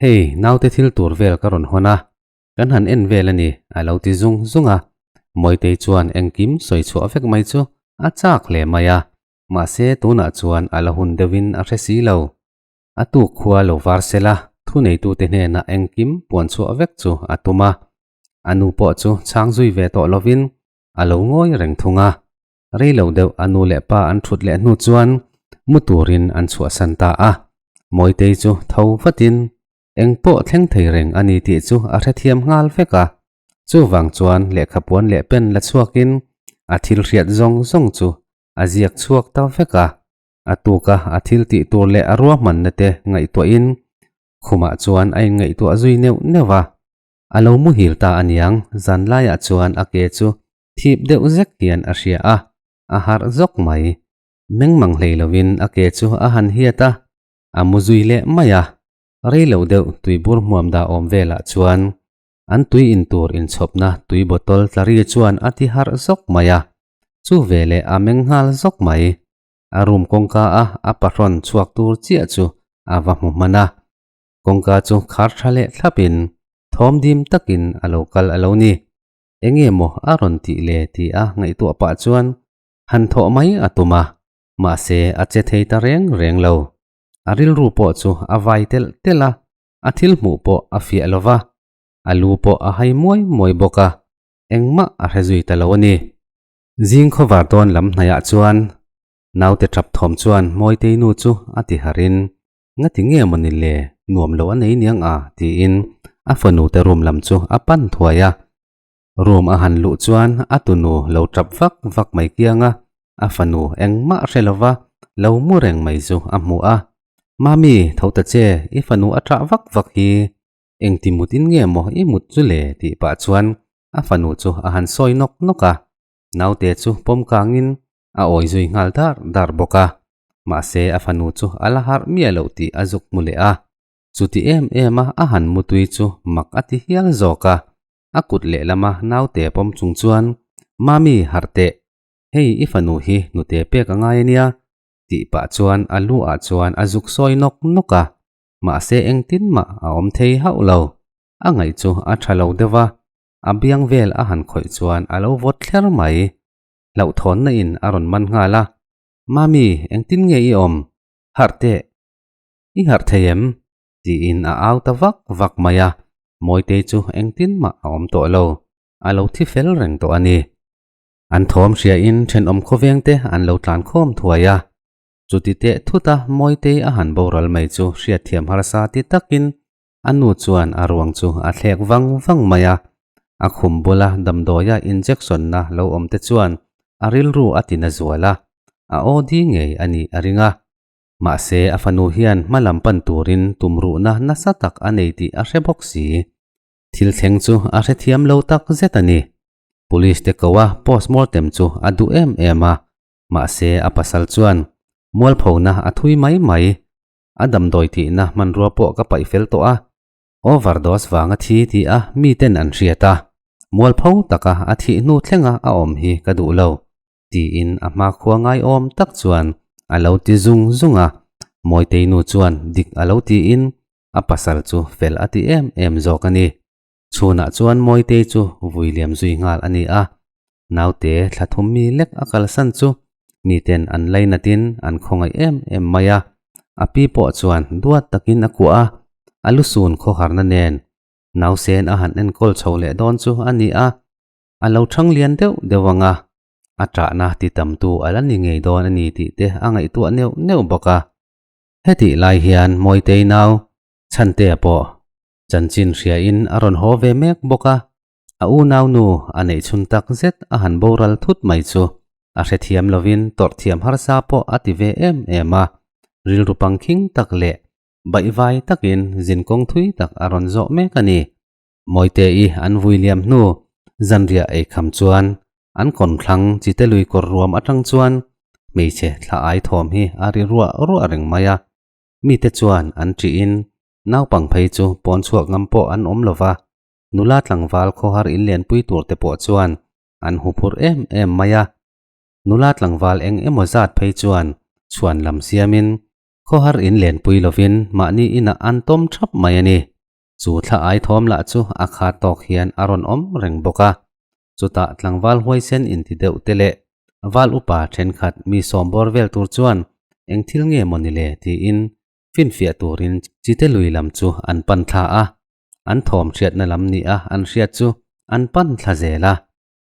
Speaker 1: hei naute thil tur vel ka rawn hawn a, kan han en vel a ni a lo ti zung zung a. Mawitei chuan engkim sawi chhuah vek mai chu a chak hle mai a, mahse tunah chuan a la hun deuhin a hre si lo. A tuk khua lo var sela thuneitute hnenah engkim puan chhuah vek chu a tum a, a nu pawh chu chhang zui ve tawh lovin a lo ngawi reng thung a. Rei lo deuh a nu leh pa an thut leh hnu chuan mu turin an chhuahsan ta a. Mawitei chu tho vatin eng pawh thleng thei reng a ni tih chu a hrethiam nghal vek a. Chuvang chuan lehkhapuan leh pen la chhuakin a thil hriat zawng zawng chu a ziak chhuak ta vek a. A tuka a thil tih tur leh a ruahmanna te ngaihtuahin khumah chuan a inngaihtuah zui neuh neuh a. A lo muhil ta aniang, zanlaiah chuan a ke chu thip deuh zek hian a hria a, a harh zawk mai. Mengmang hlei lovin a ke chu a han hiat a, a mu zui leh mai a. Rei lo deuh tuibur hmuam dah awm velah chuan an tui in tur inchhawpna tui bottle tla ri chuan a ti harh zawk mai a, chu veleh a meng nghal zawk mai. A room kawngka a a pahrawn chhuak tur chiah chu a va hmu hman a, kawngka chu khar tha leh thlapin thawm dim takin a lo kal a lo ni. Enge maw a rawn tih le ti a ngaihtuah pah chuan han thawh mai a tum a, mahse a che thei ta reng reng lo. A rilru pawh chu a vai telh telh a, a thil hmuh pawh a fiah lo va, a lu pawh a hai muai muai bawk a, engmah a hre zui ta lo a ni. Zing khawvar dawn lam hnaiah chuan naute tap thawm chuan Mawitei nu chu a ti harin, Ngati nge maw ni le, nuam lo a nei niang a? tiin a fanu te room lam chu a pan thuai a. Room a han luh chuan a tunu lo tap vak vak mai kiang a, a fanu engmah hre lova lo mu reng mai chu a hmu a. Mami, tho ta che, i fanu a tah vak vak hi engti mut in nge maw i mut chu le? tih pah chuan a fanu chu a han sawi nawk nawk a, naute chu pawm kangin a awi zui nghal dar dar bawk a, mahse a fanu chu a la harh miah loh tih a zuk hmu leh a, chuti em em a a han mutui chu mak a ti hial zawk a, a kut lehlama naute pawm chung chuan, Mami, harh teh, hei i fanu hi hnute pek a ngai a nia, tih pah chuan a lu ah chuan a zuk sawi nawk nawk a, mahse engtin mah a awm thei hauh lo. A ngaih chu a tha lo deuh va, a biang vel a han khawih chuan a lo vawt thler mai. Hlauhthawnna in a rawn man nghal a, Mami, engtin nge i awm? Harh teh. I harh thei em? tiin a au ta vak vak mai a, Mawitei chu engtin mah a awm tawh lo, a lo thi fel reng tawh a ni. An thawm hriain thenawm khawvengte an lo tlan khawm thuai a. Chuti teh thut a Mawitei a han boral mai chu hriatthiam harsa ti takin a nu chuan a ruang chu a thlek vang vang mai a. A khum bula damdawia injection na lo awm te chuan a rilru a ti na zual a, a aw di ngei a nih a ring a. Mahse a fanu hian hma lam pan turin tumruhna nasa tak a nei tih a hre bawk si. Thil thleng chu a hrethiam lo tak zet a ni. Police te ko a postmortem chu a duh em em a, mahse a pasal chuan mualphona a thui mai mai. A damdawi tihna hmanrua pawh ka paih fel tawh a, overdose vanga thi ti a miten an hriat a, mualpho taka a thih hnu thlenga a awm hi ka duh lo, tiin a hmakhua ngaiawm tak chuan a lo ti zung zung a. Mawitei nu chuan dik a lo tiin a pasal chu fel a ti em em zawk a ni. Chhunah chuan Mawitei chu vui liam zui nghal a ni a, naute thla thum mi lek a kalsan chu miten an lainatin an khawngaih em em mai a, a pi pawh chuan duat takin a kuah a, a lusun khawharna nen nausen a han enkawl chho leh dawn chu a ni a, a lo thang lian deuh deuh ang a, a ṭahna ti tamtu a la ni ngei dawn a ni tih te a ngaihtuah neuh neuh bawk a. Hetih lai hian Mawitei nau Chhantea pawh Chanchin hriain a rawn haw ve mek bawk a, a unaunu a neih chhun tak zet a han boral thut mai chu a hrethiam lovin tawrh thiam harsa pawh a ti ve em em a, rilru pangkhing tak leh baihvai takin zinkawng thui tak a rawn zawh mek a ni. Mawite-i an vui liam hnu zanriah ei kham chuan an kawmthlang chite lui kawr ruam atang chuan hmeichhe thla ai thawm hi a ri ruah ruah reng mai a, mite chuan an ṭihin Naupang phei chu pawn chhuak ngam pawh an awm lo va, nula tlangval khawhar inlenpui tur te pawh chuan an hu phur em em mai a. Nula tlangval eng emaw zat phei chuan chhuan lam siamin khawhar inlenpui lovin mahni inah an tawm thap mai a ni. Chu thla ai thawm lah chu a kha tawk hian a rawn awm reng bawk a. Chutah tlangval huaisen inti deuh te leh val upa thenkhat mi sawm bawr vel tur chuan eng thil nge maw ni le tiin Finfiah turin chite lui lam chu an pan thla a, an thawm hriatna lam ni a an hriat chu an pan thla zel a,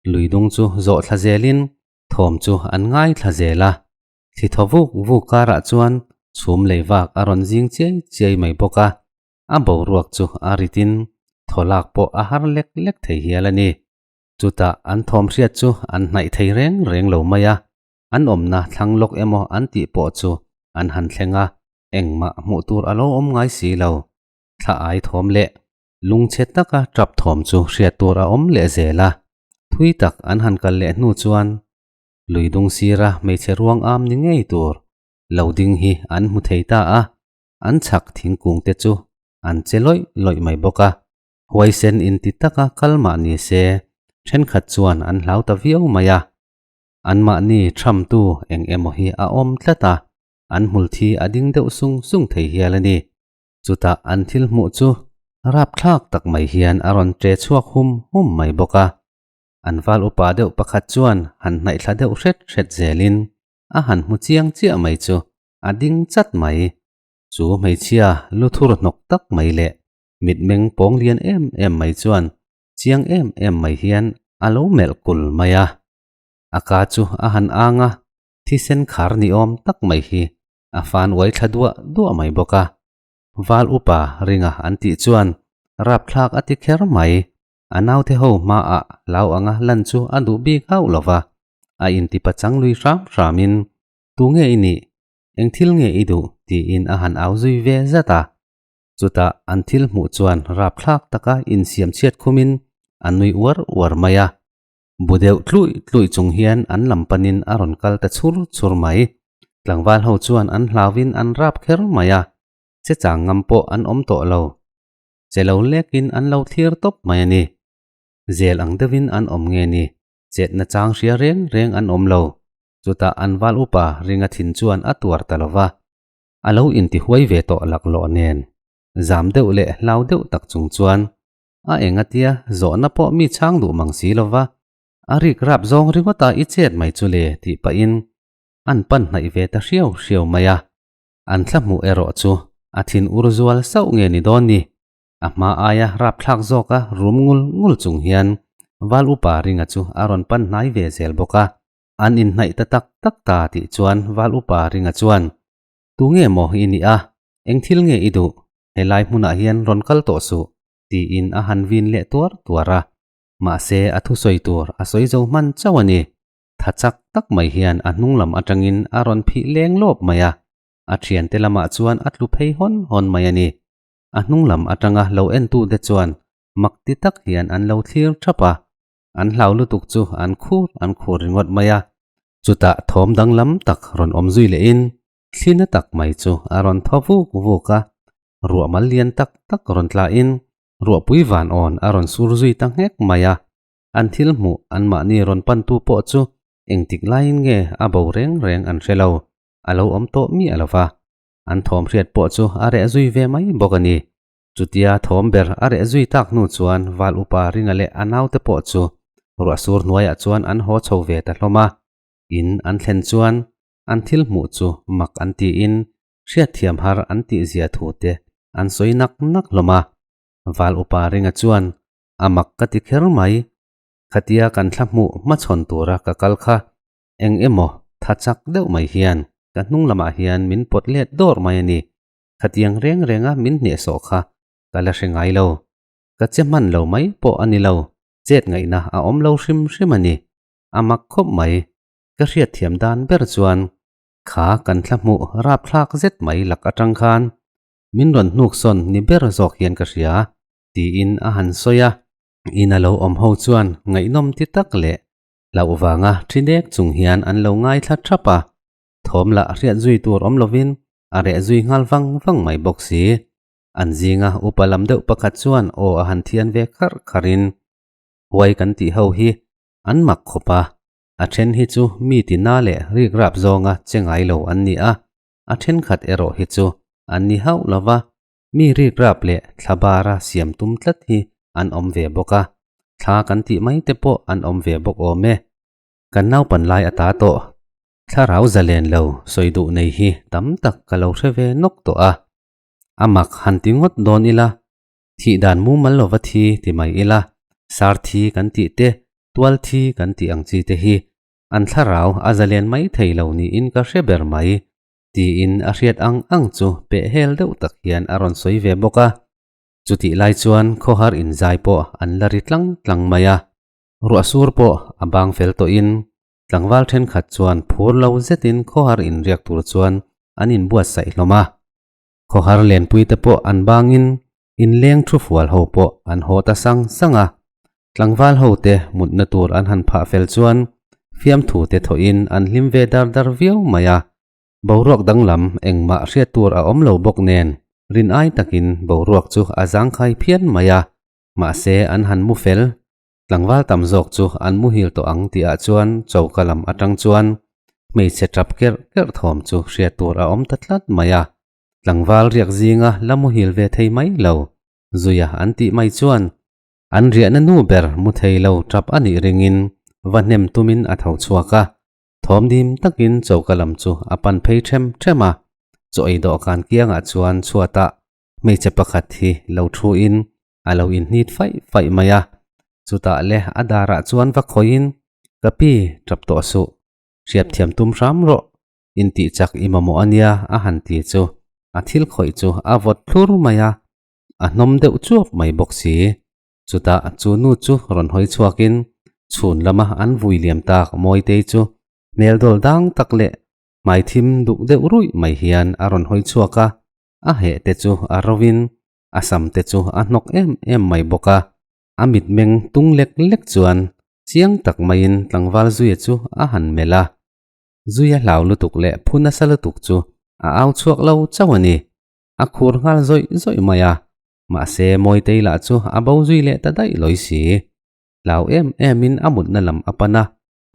Speaker 1: lui dung chu zawh thla zelin thawm chu an ngai thla zel a, thli thaw vuk vuk karah chuan chhum lei vak a rawn zing chiai chiai mai bawk a, a boruak chu a ritin thaw lak pawh a har lek lek thei hial a ni. Chutah an thawm hriat chu an hnaih thei reng reng lo mai a, An awmna thlang lawk emaw an tih pawh chu an han thleng a, engmah hmuh tur a lo awm ngai si lo. Thla ai thawm leh lungchhe taka tap thawm chu hriat tur a awm leh zel a, thui tak an han kal leh hnu chuan lui dung sira hmeichhe ruang am ni ngei tur lo ding hi an hmu thei ta a, an chhak thingkung te chu an che lawih lawih mai bawk a. Huaisen inti taka kal mah ni se thenkhat chuan an hlau ta viau mai a. Anmahni thamtu eng emaw hi a awm tlat a, an hmulthi a ding deuh sung sung thei hial a ni. Chutah an thil hmuh chu rapthlak tak mai hian a rawn ṭe chhuak hum hum mai bawk a. An val upa deuh pakhat chuan han hnaihthla deuh hret hret zelin a han hmu chiang chiah mai chu a ding chat mai. Chu hmeichhia lu thur hnawk tak mai leh mitmeng pawng lian em em mai chuan chiang em em mai hian a lo melh kul mai a. A ka chu a han ang a, thisen khar ni awm tak mai hi a fan uai thla duah duah mai bawk a. Val upa ringa an tih chuan rapthlak a ti kher mai. A naute ho hmaah hlau anga lan chu a duh bik hauh lo va, a intipachang lui hram hramin, Tu nge i nih? Eng thil nge i duh? tiin a han au zui ve zat a. Chutah an thil hmuh chuan rapthlak taka insiam chhiat khumin a nui uar uar mai a. Bu deuh tluih tluih chung hian an lam panin a rawn kal ta chhur chhur mai. Tlangval ho chuan an hlauin an rap kher mai a, che chang ngam pawh an awm tawh lo. Che lo lekin an lo thlir tawp mai a ni. Zel ang deuhin an awm nge ni, chetna chang hria reng reng an awm lo. Chutah an val upa ringa thin chuan a tuar ta lo va, a lo intihuai ve tawh laklawh nen, zam deuh leh hlau deuh tak chung chuan A engatia zawhna pawh mi chhang duh mang si lova, a rik rap zawng ringawta i chet mai chu le tih pahin an pan hnaih ve ta hriau hriau mai a. An thla hmuh erawh chu a thin ur zual sauh nge ni dawn ni? A hma aia rapthlak zawka rum ngul ngul chung hian. Val upa ringa chu a rawn pan hnai ve zel bawk a. An inhnaih ta tak tak ta tih chuan Val upa ringa chuan, Tu nge maw i nih a? Eng thil nge i duh? Helai hmunah hian rawn kal tawh suh, tiin a han vin leh tuar tuar a. Mahse a thusawi tur a sawi zo hman chauh a ni. Tha chak tak mai hian a hnung lam atangin a rawn phih leng lawp mai a, a thiante lamah chuan a tlu phei hawn hawn mai a ni. A hnung lam atanga lo entute chuan mak ti tak hian an lo thlir thap a, an hlau lutuk chu an khur an khur ringawt mai a. Chutah thawm danglam tak rawn awm zui lehin thli na tak mai chu a rawn thaw vuk vuk a, ruah mal lian tak tak rawn tlahin ruahpui van awn a rawn sur zui ta nghek mai a. An thil hmuh anmahni rawn pantu pawh chu engtik laiin nge a bo reng reng an hre lo, a lo awm tawh miah lo va. An thawm hriat pawh chu a reh zui ve mai bawk a ni. Chutia thawm ber a reh zui tak hnu chuan Val upa Ringa leh a naute pawh chu ruahsur hnuaiah chuan an haw chho ve ta hlawm a. In an thlen chuan an thil hmuh chu mak an tiin hriatthiam har an tihzia thu te an sawi nak nak hlawm a. Val upa Ringa chuan A mak ka ti kher mai. Khatia kan thla hmuh hmachhawn tura ka kal kha eng emaw tha chak deuh mai hian ka hnung lamah hian min pawt let dawr mai a ni. Khatiang reng renga min hnehsawh kha ka la hre ngai lo. Ka che hman lo mai pawh a ni lo, chet ngaihna a awm lo hrim hrim a ni. A mak khawp mai. Ka hriatthiam dan ber chuan kha kan thla hmuh rapthlak zet mai lak atang khan min rawn hnuksawn ni ber zawk hian ka hria. Tiin a han sawi a, in a lo awm ho chuan ngaihnawm ti tak leh hlauh vanga thi dek chung hian an lo ngaithla thap a, thawm lah hriat zui tur awm lovin a reh zui nghal vang vang mai bawk si. An zinga upa lam deuh pakhat chuan aw a han thian ve kharh kharhin, Huai kan tih ho hi an mak khawp a, a then hi chu mi tina leh rikrap zawnga che ngai lo an ni a, a thenkhat erawh hi chu an ni hauh lova, Mi rikrap leh thla bara siam tum tlat hi an awm ve bawk a, thla kan tih mai te pawh an awm ve bawk awm e. Kan naupan lai a ta tawh. Thlarau zalen lo sawi duh nei hi tam tak ka lo hre ve nawk tawh a. A mak han ti ngawt dawn ila, thih dan mumal lova thi ti mai ila, sar thi kan tih te, tual thi kan tih ang chi te hi an thlarau a zalen mai thei lo niin ka hre ber mai. Tiin a hriat ang ang chu peh hel deuh tak hian a rawn sawi ve bawk a. Chutih lai chuan khawhar inzai pawh an la ri tlang tlang mai a. Ruah sur pawh a bang fel tawhin tlangval thenkhat chuan phur lo zetin khawhar inriak tur chuan an inbuatsaih hlawm a. Khawhar lenpui te pawh an bangin inleng thu fual ho pawh an haw ta sang sang a. Tlangval ho te mutna tur an han phah fel chuan fiamthu te thawhin an hlim ve dar dar viau mai a. Boruak danglam engmah hriat tur a awm lo bawk nen rin ai takin boruak chu a zangkhai phian mai a. Mahse an han mu fel. Tlangval tam zawk chu an muhil tawh ang tihah chuan choka lam atang chuan hmeichhe tap kerh kerh thawm chu hriat tur a awm ta tlat mai a. Tlangval riak zinga la muhil ve thei mai lo Zuia an tih mai chuan an riahna nu ber mu thei lo tap a nih ringin va hnem tumin a tho chhuak a, thawm dim takin choka lam chu a pan phei them them a, chaw ei dawhkan kiangah chuan chhuatah hmeichhe pakhat hi lo thuin a lo inhnit faih faih mai a, chutah le a darah chuan va khawihin, Ka pi, tap tawh suh, hriat thiam tum hram rawh, intih chak i mamawh a nia a han ti chu a thil khawih chu a vawt thlur mai a, a hnawm deuh chuap mai bawk si. Chutah chu nu chu rawn hawi chhuakin chhun lama an vui liam tak Mawitei chu hmel dawl dang tak leh hmai thim duk deuh ruih mai hian a rawn hawi chhuak a, a heh te chu a rovin a sam te chu a hnawk em em mai bawk a, a mitmeng tung lek lek chuan chiang tak maiin tlangval Zuia chu a han melh a. Zuia hlau lutuk leh phu nasa lutuk chu a au chhuak lo chauh a ni. A khur nghal zawih zawih mai a, mahse Mawitei lah chu a bo zui leh ta daih lawi si. Hlau em emin a mutna lam a pan a,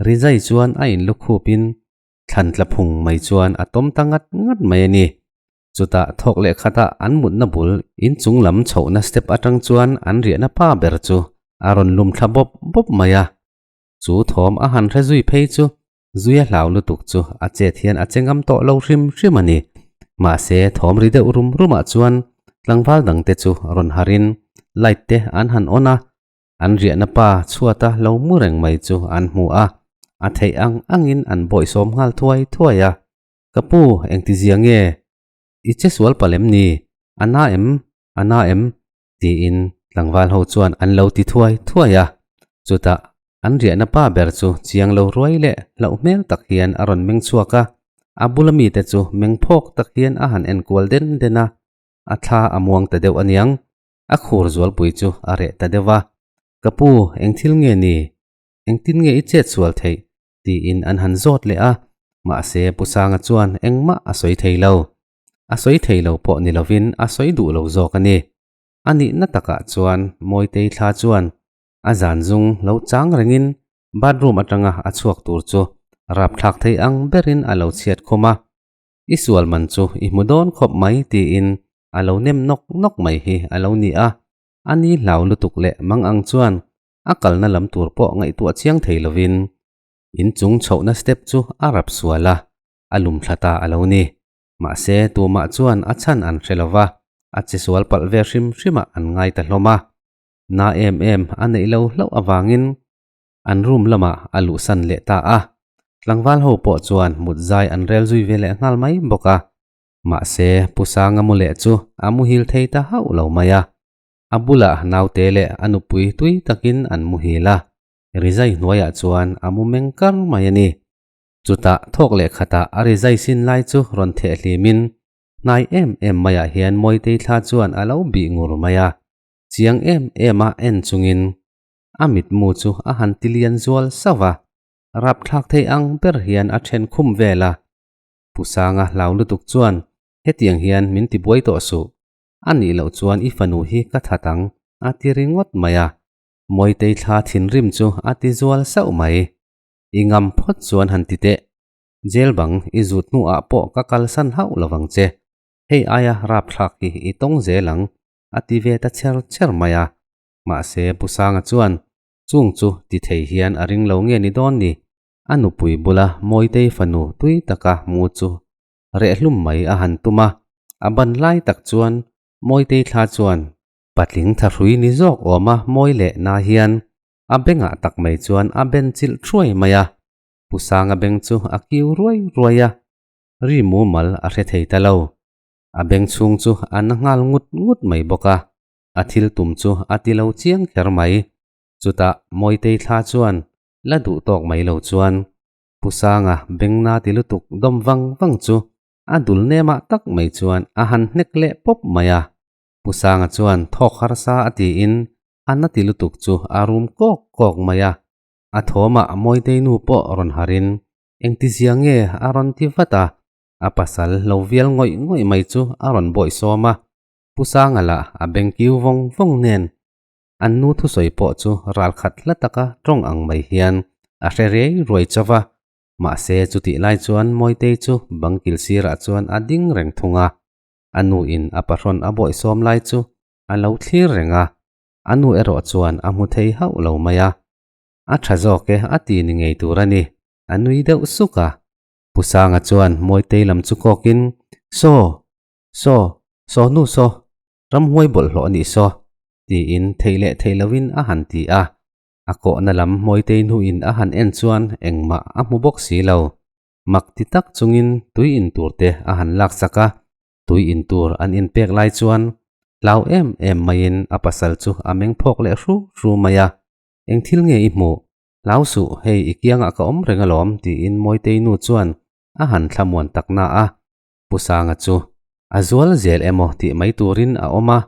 Speaker 1: Rizai chuan a inlu khupin thlan tla phung mai chuan a tawm ta ngat ngat mai a ni. Chutah thawk leh khatah an mutna bul inchung lam chhohna step atang chuan an riahna pa ber chu a rawn lum thla bawp bawp mai a. Chu thawm a han hre zui phei chu Zuia hlau lutuk chu a chet hian a che ngam tawh lo hrim hrim a ni. Mahse, thawm ri deuh rum rumah chuan tlangval dangte chu rawn harin light te an han on a. An riahna pa chhuata lo mu reng mai chu an hmu a, a theih ang angin an bawihsawm nghal thuai thuai a. Ka pu, engtizia nge? I che sual palh em ni? A na em? A na em? Tiin tlangval ho chuan an lo ti thuai thuai a. Chutah an riahna pa ber chu chiang lo ruai leh hlauh hmel tak hian a rawn meng chhuak a, a bula mite chu meng phawk tak hian a han enkual den den a, a thla a muang ta deuh aniang. A khur zualpui chu a reh ta deuh a, Ka pu, eng thil nge ni? Engtin nge i chet sual theih? tiin an han zawt leh a, mahse Pu Sanga chuan engmah a sawi thei lo. A sawi thei lo pawh ni lovin a sawi duh lo zawk a ni. A nihna takah chuan Mawitei thla chuan a zan zung lo chang rengin bathroom atanga a chhuak tur chu rapthlak thei ang berin a lo chhiat khum a, I sual man chu i hmu dawn khawp mai tiin a lo nem nawk nawk mai hi a lo ni a, a ni hlau lutuk leh mang ang chuan a kalna lam tur pawh ngaihtuah chiang thei lovin inchung chhohna step chu a rap sual a, a lum thla ta a lo ni. Mahse tumah chuan a chhan an hre lova, a che sual palh ve hrim hrimah an ngai ta hlawm a. Na em em a neih lo hlauh avangin an room lamah a luhsan leh ta a. Tlangval ho pawh chuan mut zai an rel zui ve leh nghal mai bawk a. Mahse Pu Sanga mu leh chu a muhil thei ta hauh lo mai a. A bulah naute leh a nupui tui takin an muhil a, rizai hnuaiah chuan a mu meng kar mai a ni. Chutah thawk leh khatah a rizai sin lai chu rawn theh hlimin hnai em em maiah hian Mawitei thla chuan a lo bih ngur mai a. Chiang em em a en chungin a mitmu chu a han ti lian zual sauh va, rapthlak thei ang ber hian a then khum vel a. Pu Sanga hlau lutuk chuan hetiang hian min ti buai tawh suh, a nih loh chuan i fanu hi ka that ang a ti ringawt mai a. Mawitei thla thinrim chu a ti zual sauh mai. I ngam phawt chuan han ti teh, jail bang i zut hnuah pawh ka kalsan hauh lovang che, hei aia rapthlak hi i tawng zel ang a ti ve ta cher cher mai a. Mahse Pu Sanga chuan chung chu ti thei hian a ring lo nge ni dawn ni? A nupui bula Mawitei fanu tui taka mu chu rehhlum mai a han tum a, a ban lai tak chuan Mawitei thla chuan patling thahrui ni zawk awma mawi leh na hian a bengah tak mai chuan a ben chilh thuai mai a. Pu Sanga beng chu a kiu ruai ruai a, ri mumal a hre thei ta lo. A beng chhung chu a na nghal ngut ngut mai bawk a, a thil tum chu a ti lo chiang kher mai. Chutah Mawitei thla chuan la duh tawk mai lo chuan Pu Sanga beng na ti lutuk dawm vang vang chu a dul nemah tak mai chuan a han hnek leh pawp mai a. Pu Sanga chuan thawk harsa a tiin a na ti lutuk chu a rum kawk kawk mai a. A thawmah Mawitei nu pawh rawn harin engtizia nge a rawn ti vat a. A pasal lo vial ngawih ngawih mai chu a rawn bawih sawm a, Pu Sanga lah a beng kiu vawng vawng nen an nu thusawi pawh chu ral khat hla taka tawng ang mai hian a hre riai ruai chauh a, mahse chutih lai chuan Mawitei chu bang kil sirah chuan a ding reng thung a, a nu in a pahrawn a bawih sawm lai chu a lo thlir reng a, a nu erawh chuan a hmu thei hauh lo mai a, a tha zawk e a ti ni ngei tur a ni, a nui deuh suk a. Pu Sanga chuan Mawitei lam chu kawkin, Saw! Saw! Saw nu saw! Ramhuai bawlhhlawh a nih saw! tiin theih leh theih loin a han ti a. A kawhna lam Mawitei hnuin a han en chuan engmah a hmu bawk si lo. Mak ti tak chungin tui in tur te a han laksak a, tui in tur an inpek lai chuan hlau em em maiin a pasal chu a meng phawk leh hru hru mai a, Eng thil nge i hmuh? Hlau suh, hei i kiangah ka awm reng alawm, tiin Mawitei nu chuan a han thlamuan tak na a. Pu Sanga chu a zual zel emaw tih mai turin a awm a,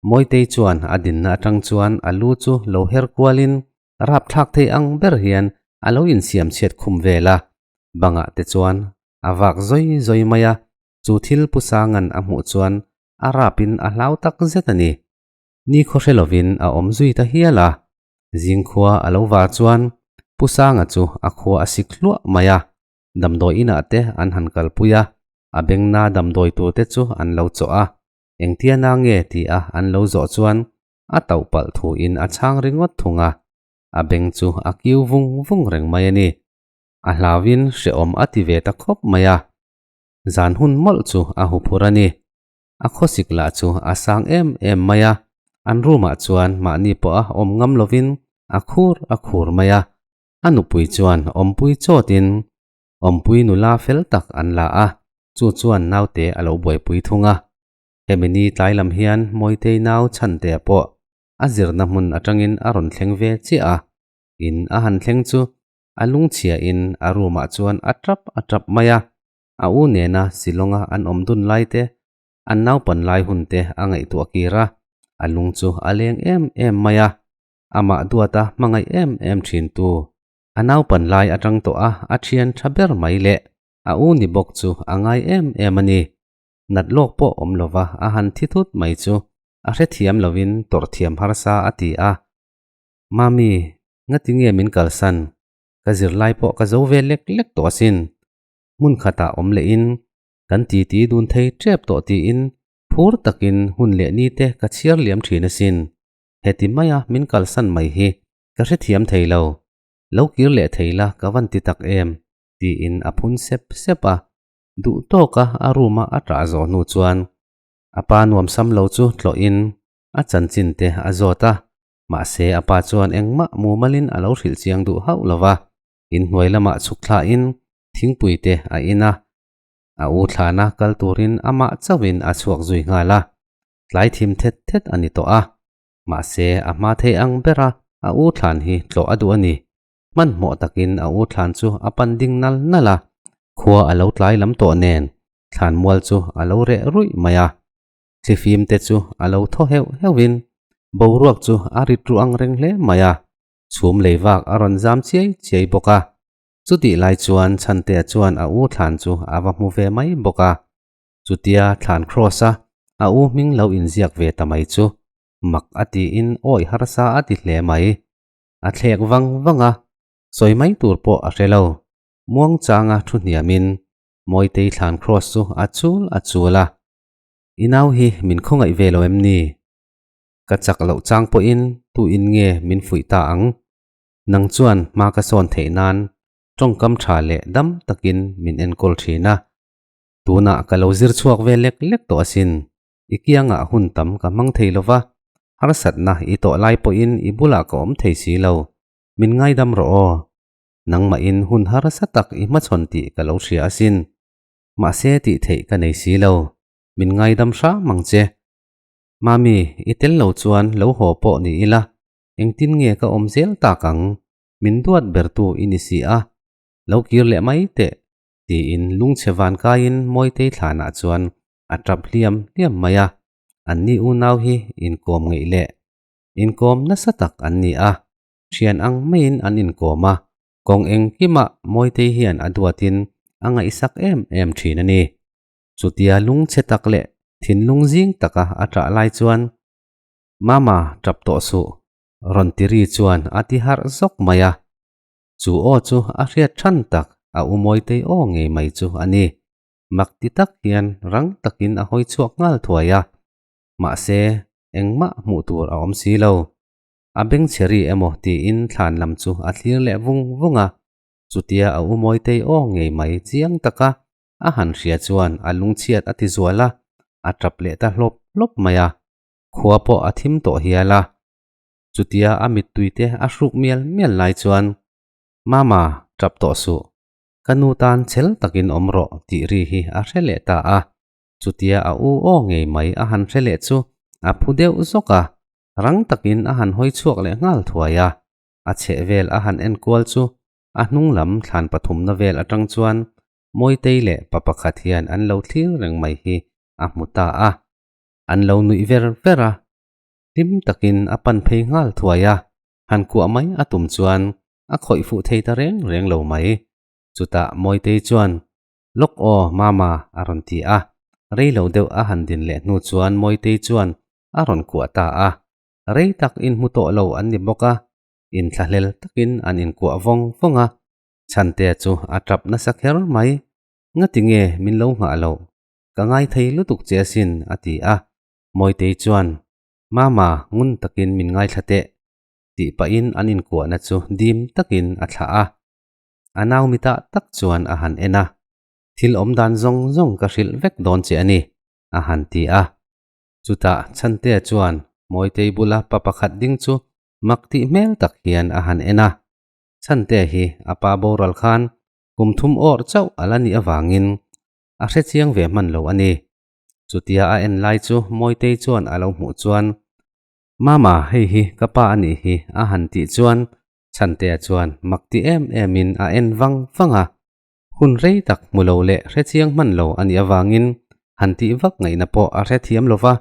Speaker 1: Mawitei chuan a dinna atang chuan a lu chu lo her kualin rapthlak thei ang ber hian a lo insiam chhiat khum vel a, bangah te chuan a vak zawi zawi mai a, chu thil Pu Sanga'n a hmuh chuan a rapin a hlau tak zet a ni. Ni khaw hre lovin a awm zui ta hial a, zingkhua a lo var chuan Pu Sanga chu a khua a sik hluah mai a, damdawi inah te an han kalpui a, a bengna damdawi tur te chu an lo chawh a, engtiana nge ti a an lo zawh chuan a tauh palh thuin a chhang ringawt thung a, a beng chu a kiu vung vung reng mai a ni. A hlauin hrehawm a ti ve ta khawp mai a, zan hun mawlh chu a huphur a ni. A khawsik lah chu a sang em em mai a, an room ah chuan mahni pawh a awm ngam lovin. a khur a khur mai a. A nupui chuan awmpui chawtin awmpui nula fel tak an la a, chu chuan naute a lo buaipui thung a. Hemi ni tlai lam hian Mawitei nau Chhantea pawh a zirna hmun atangin a rawn thleng ve chiah a, in a han thleng chu a lungchhia in a room ah chuan a tap a tap mai a, a u nena Shillong a an awm dun lai te, an naupan lai hun te a ngaihtuah kir a, a lung chu a leng em em mai a, amah duata hmangaih em em thin tu, a naupan lai atang tawh a a thian tha ber mai leh a u ni bawk chu a ngai em em a ni. Nat lawk pawh awm lova a han thi thut mai chu a hrethiam lovin tawrh thiam harsa a ti a. Mami, ngati nge min kalsan? Ka zirlai pawh ka zo ve lek lek tawh asin. Hmun khatah awm lehin kan titi dun thei tep tawh tiin phur takin hun leh ni te ka chhiar liam thin asin. Heti maia min kalsan mai hi ka hrethiam thei lo. Lo kir leh thei la ka van ti tak em? tiin a phun sep sep a. Duh tawka a room a a ṭah zawh hnu chuan a pa nuamsam lo chu tlawhin a chanchin te a zawt a, mahse a pa chuan engmah mumalin a lo hrilh chiang duh hauh lo va, inhnuai lamah chhuk thlahin thingpui te a in a, a u thlana kal turin amah chauhin a chhuak zui nghal a, tlai thim thet thet a ni tawh a, mahse a hma thei ang bera a u thlan hi tlawh a duh a ni. Hmanhmawh takin a u thlan chu a pan ding nal nal a, khua a lo tlai lam tawh nen thlan mual chu a lo reh ruih mai a. Thlifim te chu a lo thaw heuh heuhin boruak chu a rit ru ang reng hle mai a, chhum lei vak a rawn zam chiai chiai bawk a. Chutih lai chuan Chhantea chuan a u thlan chu a va hmu ve mai bawk a. Chutia thlan cross a a u hming lo inziak ve ta mai chu mak a tiin awi harsa a ti hle mai. A thlek vang vang a, sawi mai tur pawh a hre lo. Muangchanga thu hniamin Mawitei thlan cross chu a chul a chul a. I nau hi min khawngaih ve lo em ni? Ka chak loh chang pawhin tu in nge min fuih ta ang? Nang chuan hma ka sawn theih nan tawngkam tha leh dam takin min enkawl thin a. Tunah ka lo zir chhuak ve lek lek tawh asin. I kiangah hun tam ka hmang thei lo va, harsatna i tawh lai pawhin i bulah ka awm thei si lo. Min ngaidam rawh aw. Nangmahin hun harsa tak i hmachhawn tih ka lo hria asin. Mahse tih theih ka nei si lo. Min ngaidam hram ang che. Mami, i tel lo chuan lo haw pawh ni ila, engtin nge ka awm zel tak ang? Min duat bertu i ni si a, lo kir leh mai teh, tiin lungchhe van kaiin Mawitei thlanah chuan a tap hliam hliam mai a. Anni unau hi inkawm ngeih leh inkawm nasa tak an ni a, thian ang maiin an inkawm a, kawng engkimah Mawitei hian a duatin a ngaihsak em em thin a ni. Chutia lungchhe tak leh thinlung zing taka a ṭah lai chuan, Mama, ṭap tawh suh, rawn ti ri chuan a ti harh zawk mai a. Chu aw chu a hriat ṭhan tak a u Mawitei aw ngei mai chu a ni. Mak ti tak hian rang takin a hawi chhuak nghal thuai a. Mahse, engmah hmuh tur a awm si lo. A bengchhe ri emaw tiin thlan lam chu a thlir leh vung vung a. Chutia a u Mawitei aw ngei mai chiang taka A han hria chuan a lungchhiat a ti zual a, a tap leh ta hlawp hlawp mai a. Khua pawh a thim tawh hial a. Chutia a mittui te a hruk mial mial lai chuan, Mama, tap tawh suh. Ka nu tan chhel takin awm rawh tih ri hi a hre leh ta a. Chutia a u aw ngei mai a han hre leh chu a phu deuh zawk a, rang takin a han hawi chhuak leh nghal thuai a. A chhehvel a han enkual chu a hnung lam thlan pathumna vel atang chuan Mawitei leh pa pakhat hian an lo thlir reng mai hi a hmu ta a, an lo nuih ver ver a, hlim takin a pan phei nghal thuai a, han kuah mai a tum chuan a khawih fuh thei ta reng reng lo mai. Chutah Mawitei chuan, Lawk aw, Mama, a rawn ti a, rei lo deuh a han din leh hnu chuan Mawitei chuan a rawn kuah ta a, rei tak inhmu tawh lo an ni bawk a, inthlahlel takin an inkuah vawng vawng a, Chhantea chu a tap nasa kher mai. Ngati nge min lo nghah loh? Ka ngai thei lutuk che asin, a ti a. Mawitei chuan, Mama, ngun takin min ngaithla teh, tih pahin an inkuahna chu dim takin a thlah a. A nau mitah tak chuan a han en a, Thil awm dan zawng zawng ka hrilh vek dawn che a ni, a han ti a. Chutah Chhantea chuan Mawitei bula pa pakhat ding chu. mak tih hmel tak hian a han en a. Chhante hi a pa boral khan kum thum awrh chauh a la nih avangin a hre chiang ve hman lo a ni. Chutia a en lai chu Mawitei chuan a lo hmuh chuan, Mama, hei hi ka pa a nih hi a han tih chuan Chhantea chuan mak ti em emin a en vang vang a. Hun rei tak hmu lo leh hre chiang hman lo a nih avangin han tih vak ngaihna pawh a hre thiam lo va.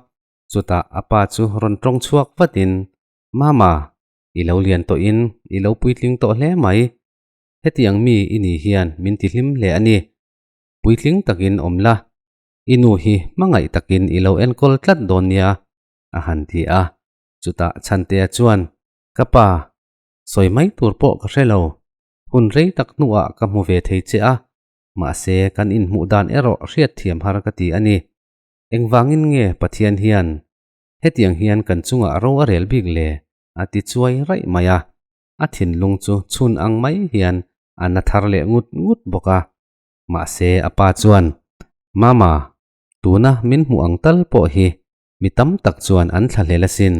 Speaker 1: Chutah a pa chu rawn tawng chhuak vatin, Mama, i lo lian tawhin i lo puitling tawh hle mai. Hetiang mi i ni hian min ti hlim hle a ni. Puitling takin awm la, i nu hi hmangaih takin i lo enkawl tlat dawn nia, a han ti a. Chutah Chhantea chuan, Ka pa, sawi mai tur pawh ka hre lo. Hun rei tak hnuah ka hmu ve thei che a, mahse kan inhmuh dan erawh hriatthiam har ka ti a ni. Engvangin nge Pathian hian hetiang hian kan chungah ro a rel bik le? a ti chuai raih mai a. A thinlung chu chhun ang mai hian a na thar leh ngut ngut bawk a. Mahse a pa chuan, Mama, tuna min hmuh ang tal pawh hi mi tam tak chuan an thlahlel asin.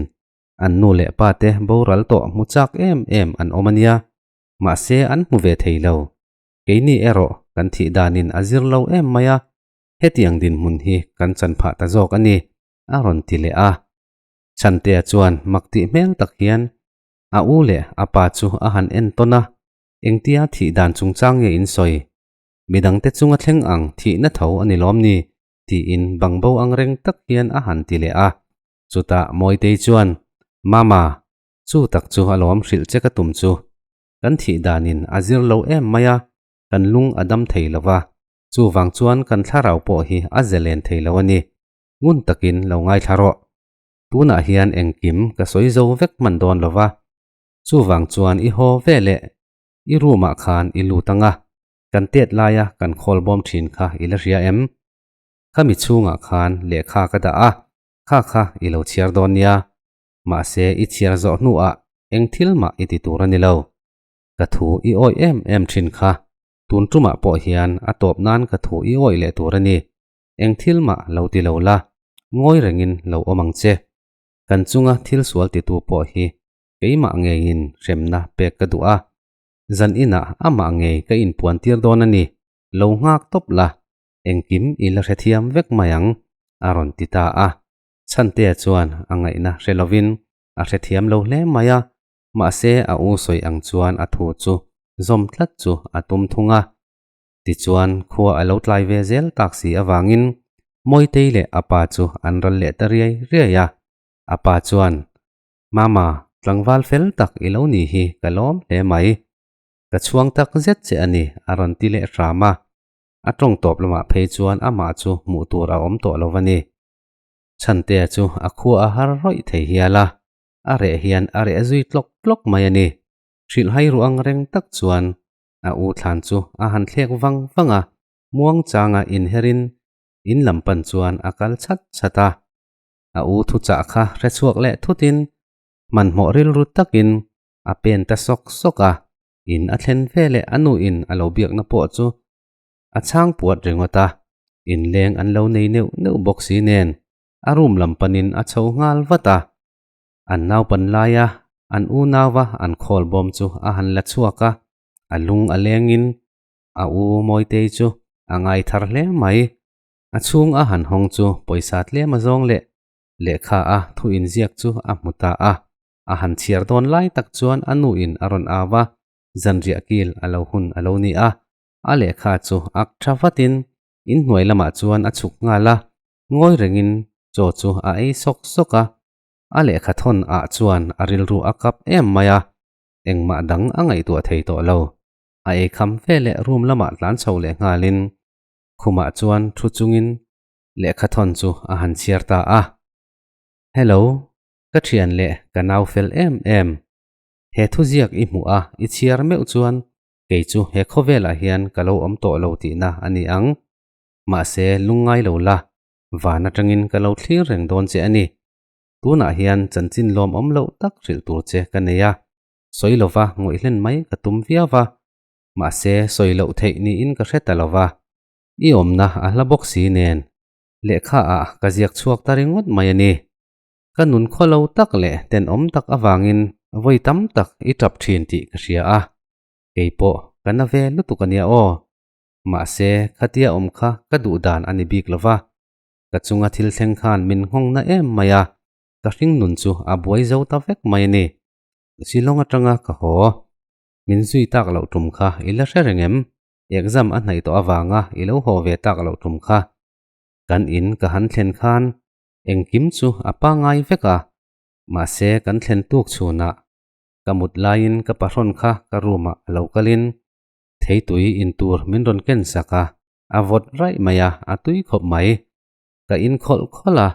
Speaker 1: An nu leh pa te boral tawh hmu chak em em an awm a nia. Mahse an hmu ve thei lo. Keini erawh kan thih danin a zir lo em mai a. Hetiang dinhmun hi kan chan phah ta zawk a ni, a rawn ti leh a. Chhantea chuan mak tih hmel tak hian a u leh a pa chu a han en tawn a, Engtia thih dan chungchang nge in sawi? Midangte chunga thleng ang thihna tho a ni lawm ni? tiin bangbo ang reng tak hian a han ti leh a. Chutah Mawitei chuan, Mama, chu tak chu alawm hrilh che ka tum chu. Kan thih danin a zir lo em mai a, kan lung a dam thei lo va, chuvang chuan kan thlarau pawh hi a zelen thei lo a ni. Ngun takin lo ngaithla rawh. Tunah hian engkim ka sawi zo vek hman dawn lo va, chuvang chuan i haw ve leh i room ah khan i lut ang a, kan tet laia kan khawl bawm thin kha i la hria em? Khami chhungah khan lehkha ka dah a, kha kha i lo chhiar dawn nia. Mahse i chhiar zawh hnuah eng thil mah i ti tur a ni lo. Ka thu i awih em em thin kha, tun tumah pawh hian a tawp nan ka thu i awih leh tur a ni. Eng thil mah lo ti lo la, ngawi rengin lo awm ang che. Kan chunga thil sual titu pawh hi keimah ngeiin hremna pek ka duh a, zan inah amah ngei ka inpuan tir dawn a ni, lo nghak tawp la, engkim i la hrethiam vek mai ang, a rawn ti ta a. Chhantea chuan a ngaihna hre lovin a hrethiam lo hle mai a, Mahse a u sawi ang chuan a thu chu zawm tlat chu a tum thung a. Tichuan khua a lo tlai ve zel tak si avangin Mawitei leh a pa chu an ral leh ta riai riai a. A pa chuan, Mama, tlangval fel tak i lo ni hi ka lawm hle mai. Ka chhuang tak zet che a ni a rawn ti leh hram a. A tawng tawp lamah phei chuan amah chu hmuh tur a awm tawh lo a ni. Chhantea chu a khua a har rawih thei hial a. A reh hian a reh zui tlawk tlawk mai a ni. Hrilhhai ruh ang reng tak chuan a u thlan chu a han thlek vang vang a, muang changa inherin in lam pan chuan a kal chhat chhat a. A u thuchah kha hre chhuak leh thutin hmanhmawh rilru takin a pen ta sawk sawk a, in a thlen ve leh a nuin a lo biakna pawh chu a chhang puat ringawt a, inleng an lo nei neuh neuh bawk si nen A room lam panin a chho nghal vat a, an naupan laia an unauva an khawl bawm chu a han la chhuak a, a lung a lengin a u Mawitei chu a ngai thar hle mai. A chhung a han hawng chu pawisa tlem a zawng leh lehkha a thu inziak chu a hmu ta a, a han chhiar dawn lai tak chuan a nuin a rawn au a, zanriah kil a lo hun a lo ni a, a lehkha chu ak tha vatin inhnuai lamah chuan a chhuk nghal a, Ngawi rengin chaw chu a ei sawk sawk a, a lehkha thawn ah chuan a rilru a kap em mai a, engmah dang a ngaihtuah thei tawh lo. A ei kham fe leh room lamah tlan chho leh nghalin khumah chuan thu chungin lehkha thawn chu a han chhiar ta a. Hello, ka thian leh ka nau fel em em. He thuziak i hmuh a i chhiar meuh chuan kei chu he khawvelah hian ka lo awm tawh lo tihna a ni ang. Mahse, lungngai lo la, van atangin ka lo thlir reng dawn che a ni. Tunah hian chanchin lawmawm loh tak hrilh tur che ka nei a, sawi lova ngawih hlen mai ka tum viau va. Mahse, sawi loh theih niin ka hre ta lo va. I awmna a hla bawk si nen, lehkha ah ka ziak chhuak ta ringawt mai a ni. Ka nun khaw lo tak leh tenawm tak avangin. Vawi tam tak i tap thin tih ka hria a, kei pawh ka na ve lutuk a nia aw. Mahse, khatia awm kha ka duh dan a ni bik lo va, ka chunga thil thleng khan min nghawng na em mai a, ka hring nun chu a buai zo ta vek mai a ni. Shillong atanga ka haw. Min zui tak loh tum kha i la hre reng em? Exam a hnaih tawh avanga i lo haw ve tak loh tum kha. Kan in ka han thlen khan engkim chu a pangai vek a, mahse kan thlen tuk chhunah ka mut laiin ka pahrawn kha ka room ah a lo kalin theitui in tur min rawn ken sak a, a vawt raih mai a, a tui khawp mai. Ka in khawlh khawlh a,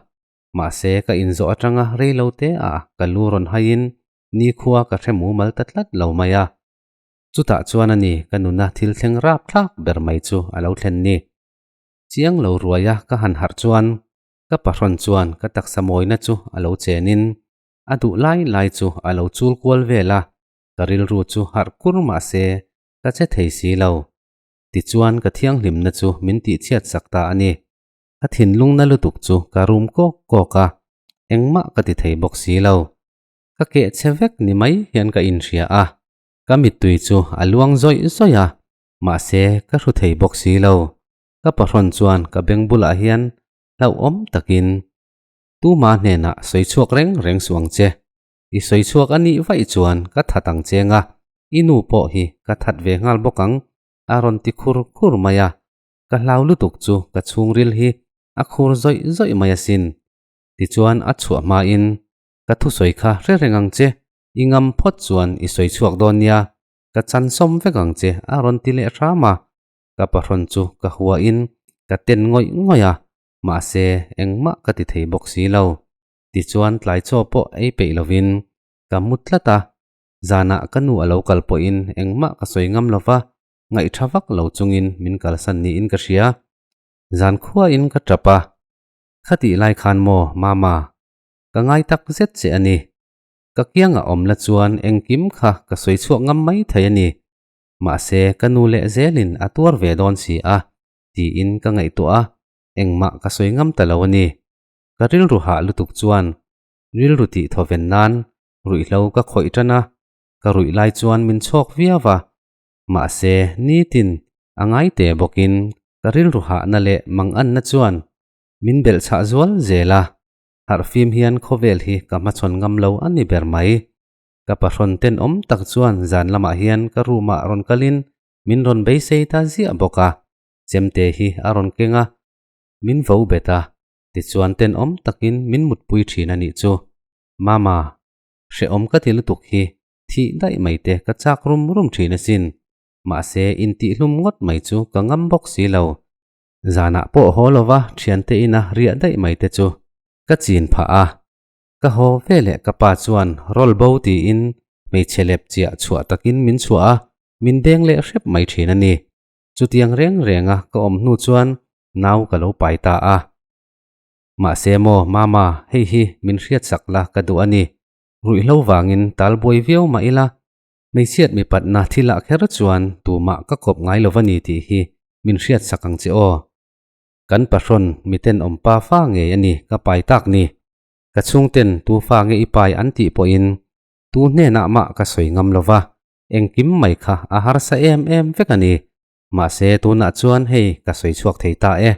Speaker 1: mahse ka inzawh atanga rei lo te ah ka lu rawn haiin nikhua ka hre mumal ta tlat lo mai a. Chutah chuan a ni ka nuna thil thleng rap thlak ber mai chu a lo thlen ni. Chiang lo ruaia ka han harh chuan ka pahrawn chuan ka taksa mawina chu a lo chenin a duh lai lai chu a lo chul kual vel a, ka rilru chu harh kur mah se ka che thei si lo. Tichuan ka thianghlimna chu min tihchhiat sak ta a ni. Ka thinlungna lutuk chu ka rum kawk kawk a, engmah ka ti thei bawk si lo. Ka keh che vek ni mai hian ka inhria a, ka mittui chu a luang zawih zawih a, mahse ka hru thei bawk si lo. Ka pahrawn chuan ka beng bulah hian hlauhawm takin, Tuma hnenah sawi chhuak reng reng suh ang che. I sawi chhuak a nih vaih chuan ka that ang che nga, i nu pawh hi ka that ve nghal bawk ang, a rawn ti khur khur mai a. Ka hlau lutuk chu ka chhungril hi a khur zawih zawih mai asin. Tichuan a chhuah hmain ka thusawi kha hre reng ang che, i ngam phawt chuan i sawi chhuak dawn nia, ka chan sawm vek ang che a rawn ti leh hram a. Ka pahrawn chu ka huain ka ten ngawih ngawih a, mahse engmah ka ti thei bawk si lo. Tichuan tlai chaw pawh ei peih lovin ka mu tlat a, zanah ka nu a lo kal pawhin engmah ka sawi ngam lo va, ngaihṭha vak lo chungin min kalsan niin ka hria. Zan khuain ka ṭap a, Khatih lai khan maw Mama, ka ngai tak zet che a ni. Ka kiangah awm la chuan engkim kha ka sawi chhuak ngam mai thei a ni. Mahse ka nu leh zelin a tuar ve dawn si a, tiin ka ngaihtuah a, engmah ka sawi ngam ta lo a ni. Ka rilru hah lutuk chuan rilru tih thawven nan ruihhlo ka khawih tan a, ka ruih lai chuan min chhawk viau va. Mahse nitin a ngai te bawkin ka rilru hahna leh manganna chuan min belh chhah zual zel a, harhfim hian khawvel hi ka hmachhawn ngam lo a ni ber mai. Ka pahrawn tenawm tak chuan zan lamah hian ka room ah rawn kalin min rawn beisei ta ziah bawk a, chemte hi a rawn keng a, min vo bet a, tichuan tenawm takin min mutpui thin a nih chu. Mama, hrehawm ka ti lutuk hi thih daih mai te ka chak rum rum thin asin, mahse intihlum ngawt mai chu ka ngam bawk si lo. Zanah pawh haw lova thiante ina riah daih mai te chu ka chin phah a, ka haw veleh ka pa chuan roll bo tiin hmeichhe lep chiah chhuah takin min chhuah a, min deng leh hrep mai thin a ni. Chutiang reng renga ka awm hnu chuan nau ka lo pai ta a. Mahse maw Mama, hei hi min hriatsak la ka duh a ni. Ruihhlo vangin tal buai viau mah ila, hmeichhiat mipatna thilah kher chuan tumah ka kawp ngai lo va ni tih hi min hriatsak ang che aw. Kan pahrawn miten awm pa fa ngei a ni ka pai tak ni. Ka chhungten tu fa nge i pai an tih pawhin tu hnenah mah ka sawi ngam lo va, engkim mai kha a harsa em em vek a ni. Mahse tunah chuan hei ka sawi chhuak thei ta e.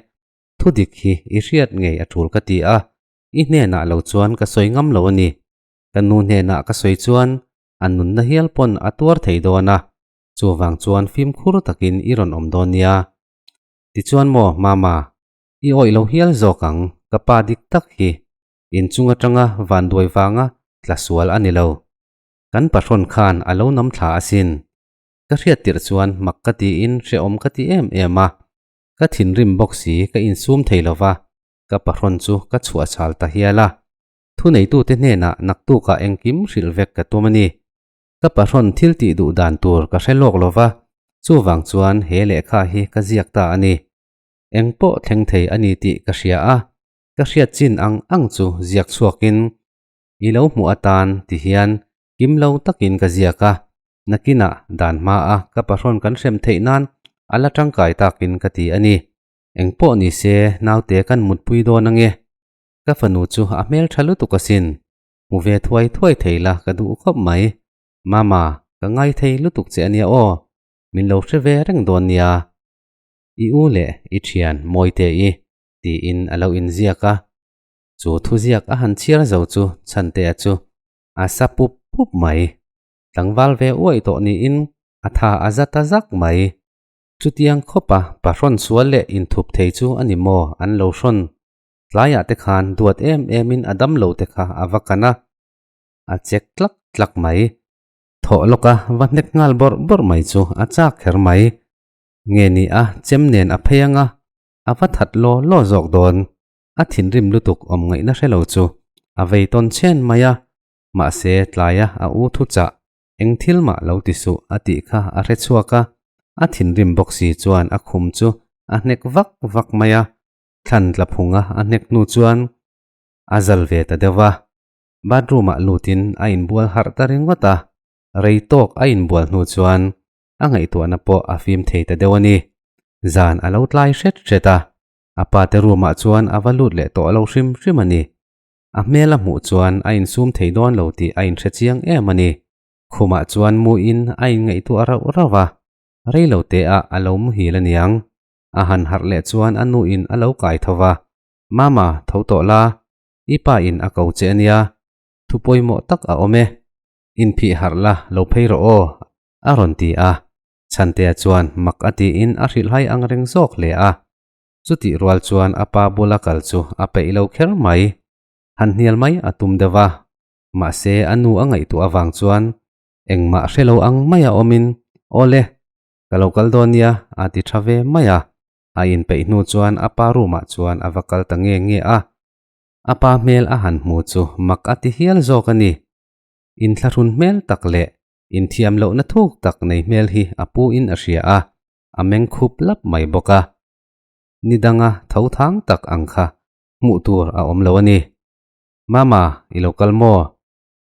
Speaker 1: Thudik hi i hriat ngei a tul ka ti a, I hnenah lo chuan ka sawi ngam lo a ni. Ka nu hnenah ka sawi chuan a nunna hial pawn a tuar thei dawn a, chuvang chuan fimkhur takin i rawn awm dawn nia. Tichuan maw Mama, i awih lo hial zawk ang, ka pa dik tak hi inchung atanga vanduai vanga tla sual a ni lo. Kan pahrawn khan a lo nam thla asin. Ka hriat tirh chuan mak ka tiin hrehawm ka ti em em a, ka thinrim bawk si ka insum thei lo va, Ka pahrawn chu ka chhuah chhal ta hial a, thuneitute hnenah naktukah engkim hrilh vek ka tum a ni. Ka pahrawn thil tih duh dan tur ka hre lawk lo va, chuvang chuan he lehkha hi ka ziak ta a ni. Eng pawh thleng thei a ni tih ka hria a, ka hriat chin ang ang chu ziak chhuakin i lo hmuh atan ti hian kim lo takin ka ziak a, nakinah dan hmaa ka pahrawn kan hrem theih nan a la tangkai takin ka ti a ni. Eng pawh ni se naute kan mutpui dawn ange. Ka fanu chu a hmeltha lutuk asin. Hmu ve thuai thuai thei la ka duh khawp mai. Mama, ka ngai thei lutuk che ania aw. Min lo hre ve reng dawn nia. I u leh i thian Mawite i tiin a lo inziak a. Chu thuziak a han chhiar zo chu Chhantea chu a sa pup pup mai. Tlangval ve uaih tawh niin a tha a za ta zak mai. Chutiang khawpa pa hrawn sual leh inthup thei chu a ni maw an lo hrawn. Tlaiah te khan duat em emin a dam lo te kha a va kan a, a chek tlak tlak mai. Thawh lawka va hnek nghal bawrh bawrh mai chu a chak kher mai. Nge ni a chem nen a phei anga a va that law law zawk dawn. A thinrim lutuk awm ngaihna hre lo chu a vei tawn chhen mai a, mahse tlaia a u thu chah eng thil mah lo ti suh a tih kha a hre chhuak a, a thinrim bawk si chuan a khum chu a hnek vak vak mai a, thlan tla phunga a hnek hnu chuan a zal ve ta deuh va. Bathroom ah lutin a inbual harh ta ringawt a, rei tawk a inbual hnu chuan a ngaihtuahna pawh a fim thei ta deuh a ni. Zan a lo tlai hret hret a, a pa te room ah chuan a va lut leh tawh lo hrim hrim a ni. A hmel a hmuh chuan a insum thei dawn lo tih a inhre chiang em a ni. Khumah chuan muin a inngaihtuah rauh rauh a, rei lo te ah a lo muhil a niang. A han harh leh chuan a nuin a lo kai tho va, Mama, tho tawh la, i pa in a ko che a nia, thu pawimawh tak a awm e, inphih harh la lo phei rawh aw, a rawn ti a. Chhantea chuan mak a tiin a hrilhhai ang reng zawk hle a. Chutih rual chuan a pa bula kal chu a peih lo kher mai. Han hnial mai a tum deuh a, mahse a nu a ngaihtuah avang chuan engmah hre lo ang maia awmin, Awle, ka lo kal dawn nia a ti tha ve mai a. A inpeih hnu chuan a pa room ah chuan a va kal ta nge nge a. A pa hmel a han hmu chu mak a ti hial zawk a ni. Inthlahrun hmel tak leh inthiam lohna thuk tak nei hmel hi a pu in a hria a, a meng khup lap mai bawk a. Ni danga tho thang tak ang kha hmuh tur a awm lo a ni. Mama, i lo kal maw?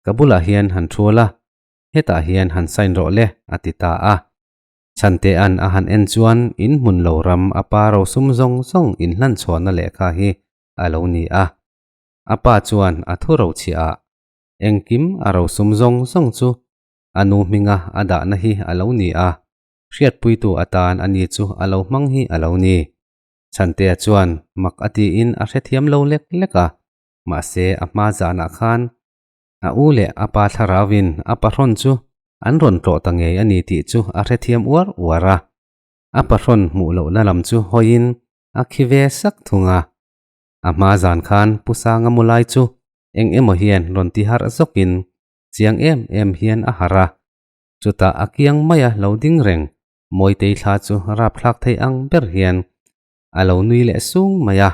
Speaker 1: Ka bulah hian han thual a, hetah hian han sign rawh le, a ti ta a. Chhantea'n a han en chuan in hmun lo ram a pa rosum zawng zawng inhlan chhuahna lehkha hi a lo ni a. A pa chuan a thu rochhiah ah Engkim a rosum zawng zawng chu a nu hminga a dahna hi a lo ni a, hriatpuitu atan a ni chu a lo hmang hi a lo ni. Chhantea chuan mak a tiin a hrethiam lo lek lek a, mahse a hma zanah khan a u leh a pa thlarauin a pahrawn chu an rawn tlawh ta ngei a ni tih chu a hrethiam uar uar a. A pahrawn hmuh lohna lam chu hawiin a khi ve sak thung a. A hma zan khan Pu Sanga mu lai chu eng emaw hian rawn ti harh zawkin chiang em em hian a harh a. Chutah a kiang maia lo ding reng Mawitei thla chu rapthlak thei ang ber hian a lo nui leh sung mai a.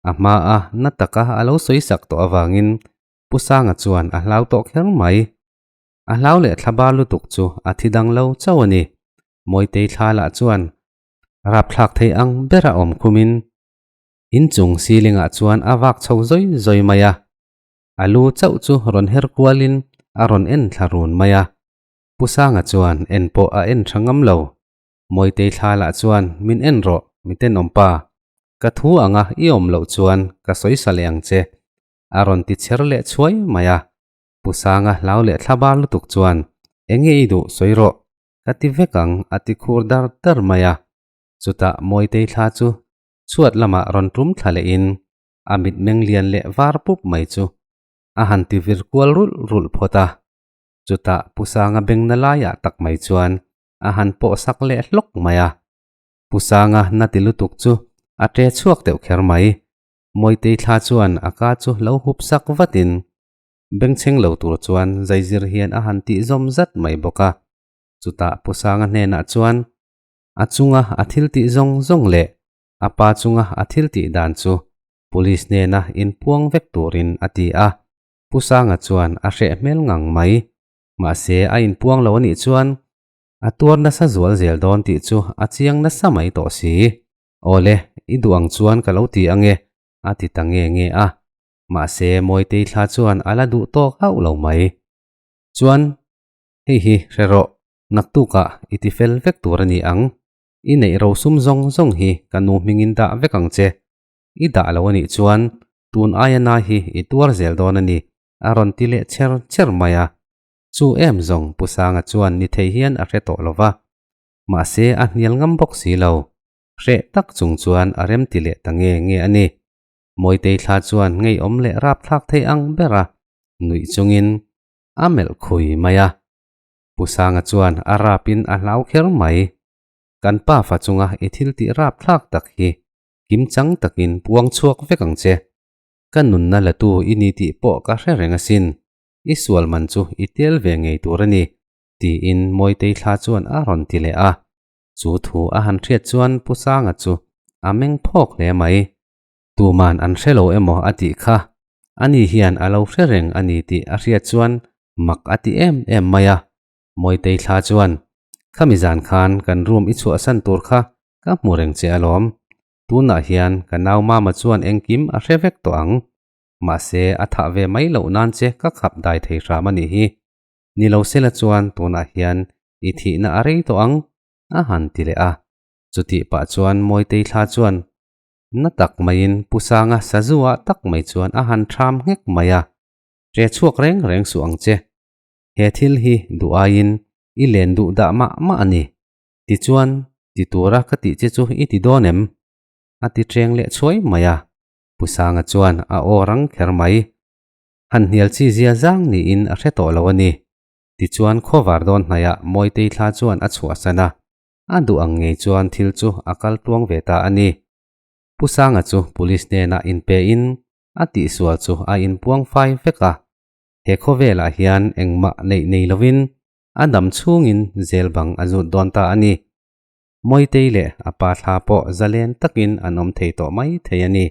Speaker 1: A hmaa na taka a lo sawi sak tawh avangin Pu Sanga chuan a hlau tawh kher mai. A hlau leh thla bar lutuk chu a thi dang lo chauh a ni. Mawitei thla lah chuan rapthlak thei ang bera awm khumin Inchung ceiling ah chuan a vak chho zawi zawi mai a, a lu chauh chu rawn her kualin a rawn en thla run mai a. Pu Sanga chuan en pawh a en tha ngam lo. Mawitei thla lah chuan min en rawh, mi tenawm pa. Ka thu anga i awm loh chuan ka sawi sa leh ang che, a rawn ti chher leh chhuai mai a. Pu Sanga hlau leh thla bar lutuk chuan enge i duh sawi rawh, ka ti vek ang a ti khur dar dar mai a. Chutah Mawitei thla chu chhuat lamah rawn tum thla lehin a mitmeng lian leh var pup mai chu a han ti vir kual rulh rulh phawt a. Chutah Pu Sanga bengna laiah tak mai chuan a han pawh sak leh hlawk mai a. Pu Sanga na ti lutuk chu a ṭe chhuak deuh kher mai. Mawitei thla chuan a ka chu lo hup sak vatin bengchheng lo tur chuan zaizir hian a han tih zawm zat mai bawk a. Chutah Pu Sanga hnenah chuan A chunga a thil tih zawng zawng leh a pa chunga a thil tih dan chu police hnena inpuang vek turin a ti a. Pu Sanga chuan a hreh hmel ngang mai. Mahse a inpuang lo anih chuan a tuar nasa zual zel dawn tih chu a chiang nasa mai tawh si. Awle, i duh ang chuan ka lo ti ange, a ti ta nge nge a. Mahse Mawitei thla chuan a la duh tawk hauh lo mai. Chuan, hei hi hre rawh. Naktukah i ti fel vek tur a ni ang. I neih rosum zawng zawng hi ka nu hmingin dah vek ang che. I dah lo a nih chuan tun aia na hi i tuar zel dawn a ni, a rawn ti leh cher cher mai a. Chu em zawng Pu Sanga chuan ni thei hian a hre tawh lo va. Mahse a hnial ngam bawk si lo. Hreh tak chung chuan a rem ti leh ta nge nge a ni. Mawitei thla chuan ngeiawm leh rapthlak thei ang bera nuih chungin a melh khui mai a. Pu Sanga chuan a rapin a hlau kher mai. Kan pa fa chunga i thil tih rapthlak tak hi kimchang takin puang chhuak vek ang che. Ka nunna latu i ni tih pawh ka hre reng asin. I sual man chu i tel ve ngei tur a ni, tiin Mawitei thla chuan a rawn ti leh a. Chu thu a han hriat chuan Pu Sanga chu a meng phawk hle mai. Tuman an hre lo emaw a tih kha, ani hian a lo hre reng a ni tih a hriat chuan mak a ti em em mai a. Mawitei thla chuan, Khami zan khan kan room i chhuahsan tur kha ka hmu reng che alawm. Tunah hian ka nau mama chuan engkim a hre vek tawh ang. Mahse a thah ve mai loh nan che ka khap dai thei hram a nih hi. Ni lo sela chuan tunah hian i thihna a rei tawh ang, a han ti leh a. Chutih pah chuan Mawitei thla chuan na tak maiin Pu Sanga sazu ah tak mai chuan a han ṭham nghek mai a, Ṭe chhuak reng reng suh ang che. He thil hi duh aiin i len duh dah mah mah a ni. Tichuan, ti tura ka tih che chu i ti dawn em? A ti ṭeng leh chhuai mai a. Pu Sanga chuan a aw rang kher mai. Han hnial chi zia zang niin a hre tawh lo a ni. Tichuan khawvar dawn hnaiah Mawitei thla chuan a chhuahsan a, a duh ang ngei chuan thil chu a kal tluang ve ta a ni. Pu Sanga chu police hnenah inpein a tihsual chu a inpuang fai vek a. He khawvelah hian engmah neih nei lovin a dam chhungin zel bang a zut dawn ta a ni. Mawitei leh a pa thla pawh zalen takin an awm thei tawh mai thei a ni.